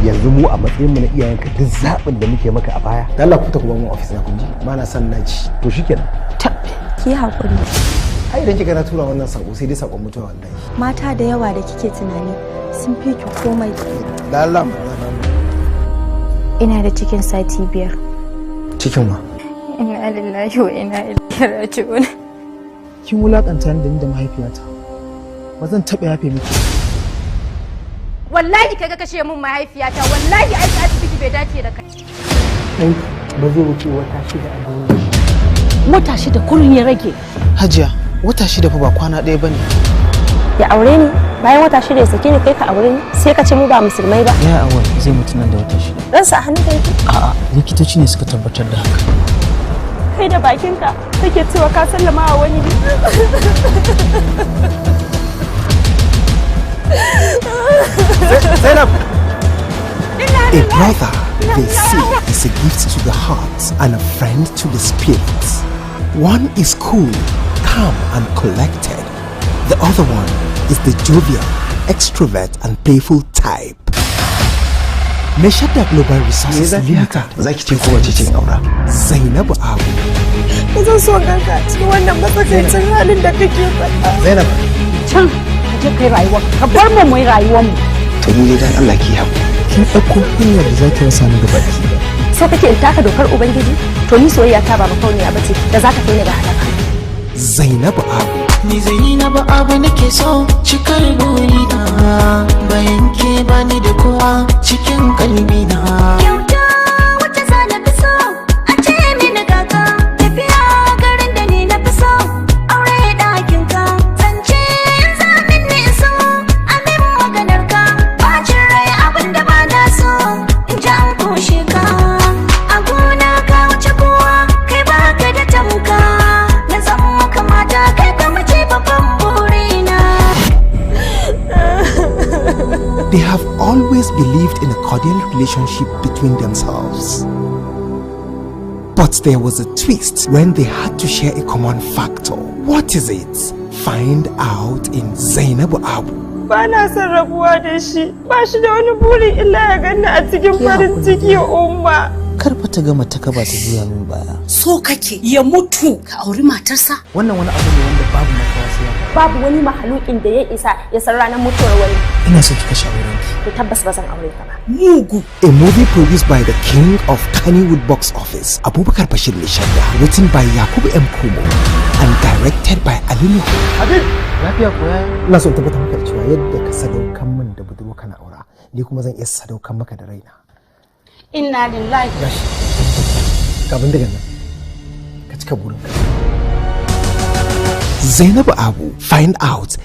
[SPEAKER 20] Yanzu mu a matsayin mu na iyayenka, duk zaɓin da muke maka a baya.
[SPEAKER 14] Da Allah ku fita ku bar mu office na, kun ji? Ba na son naci.
[SPEAKER 20] To shikenan.
[SPEAKER 23] Ki haƙuri.
[SPEAKER 14] Ai idan kika na tura wannan sako, sai dai sakon mutuwa wallahi.
[SPEAKER 23] Mata da yawa da kike tunani sun fi ki komai.
[SPEAKER 14] Da Allah.
[SPEAKER 5] Ina da cikin sati 5.
[SPEAKER 14] Cikin wa?
[SPEAKER 12] Inna lillahi wa inna ilaihi raji'un.
[SPEAKER 7] Kin wulakanta ni da ni da mahaifiyata. Ba zan taɓa yafe miki.
[SPEAKER 9] Wallahi kaga kashe min mahaifiyata, wallahi aiki asibiti bai dace da kai.
[SPEAKER 1] Ɗanki ba zai wuce wata 6 a duniya.
[SPEAKER 17] Wata 6 kullum ya rage.
[SPEAKER 7] Hajiya, wata 6 fa ba kwana ɗaya bane.
[SPEAKER 5] Ya aure ni bayan wata 6 ya sake ni, kai ka aure ni sai ka ce mu ba musulmai ba.
[SPEAKER 7] Ya awal zai mutu nan da wata 6.
[SPEAKER 5] Ransa a hannun ka yake?
[SPEAKER 7] A'a, likitoci ne suka tabbatar da haka.
[SPEAKER 12] Kai da bakinka kake cewa ka sallama wa wani.
[SPEAKER 20] Zainab! A brother, they say, is a gift to the heart and a friend to the spirit. One is cool, calm, and collected. The other one is the jovial, extrovert, and playful type. Meshada Global Resources Limited.
[SPEAKER 14] Zaki ce kowace ce in aura.
[SPEAKER 20] Zainabu Abu.
[SPEAKER 11] Ba zan so ganka a cikin wannan matsakaicin halin da kake faɗa.
[SPEAKER 14] Zainab.
[SPEAKER 17] Can ka je kai rayuwa, ka bar mu mu yi rayuwar mu.
[SPEAKER 14] To ni dai dan Allah ki haƙuri.
[SPEAKER 7] Kin ɗauko hanyar da zaki rasa ni gaba ki.
[SPEAKER 5] So kake in taka dokar Ubangiji? To ni soyayya ta ba makauniya bace da za ta kai ni ga halaka.
[SPEAKER 20] Zainabu Abu.
[SPEAKER 28] Ni Zainabu Abu nake so, cikar burina, bayan ke bani da kowa cikin kalbina.
[SPEAKER 11] Kyauta wacce za na fi so a ce mini kaka, tafiya garin da ni na fi so, aure ɗakin ka, zance yanzu amin ne so, amin maganar ka, bacin rai abin da ba na so in ji an kushe ka. A gona ka wuce kowa, kai baka da tamka, na zama kamata kai ka mace babban burina.
[SPEAKER 20] They have always believed in a cordial relationship between themselves. But there was a twist when they had to share a common factor. What is it? Find out in Zainabu Abu.
[SPEAKER 11] Ba na son rabuwa da shi, ba shi da wani buri illa ya ganni a cikin farin ciki, Umma.
[SPEAKER 7] Kar fa ta gama ta kaba ta juya min baya.
[SPEAKER 17] So kake ya mutu ka auri matarsa?
[SPEAKER 7] Wannan wani abu ne wanda babu makawa sai ya faru.
[SPEAKER 5] Babu wani mahalukin da ya isa ya san ranar mutuwar wani.
[SPEAKER 7] Ina so ki kashe aurenki.
[SPEAKER 5] To tabbas ba zan aure ka ba.
[SPEAKER 17] Mugu.
[SPEAKER 20] A movie produced by the king of Kannywood box office, Abubakar Bashir Maishadda, written by Yakubu M. Kumo, and directed by Ali Nuhu.
[SPEAKER 14] Habib! Lafiya ko yaya? Ina son tabbatar maka da cewa yadda ka sadaukan min da budurwa kana aura, ni kuma zan iya sadaukan maka da raina.
[SPEAKER 9] Inna lillahi.
[SPEAKER 14] Gashi. Ga bindigan nan. Ka cika burinka.
[SPEAKER 20] Zainabu Abu, find out.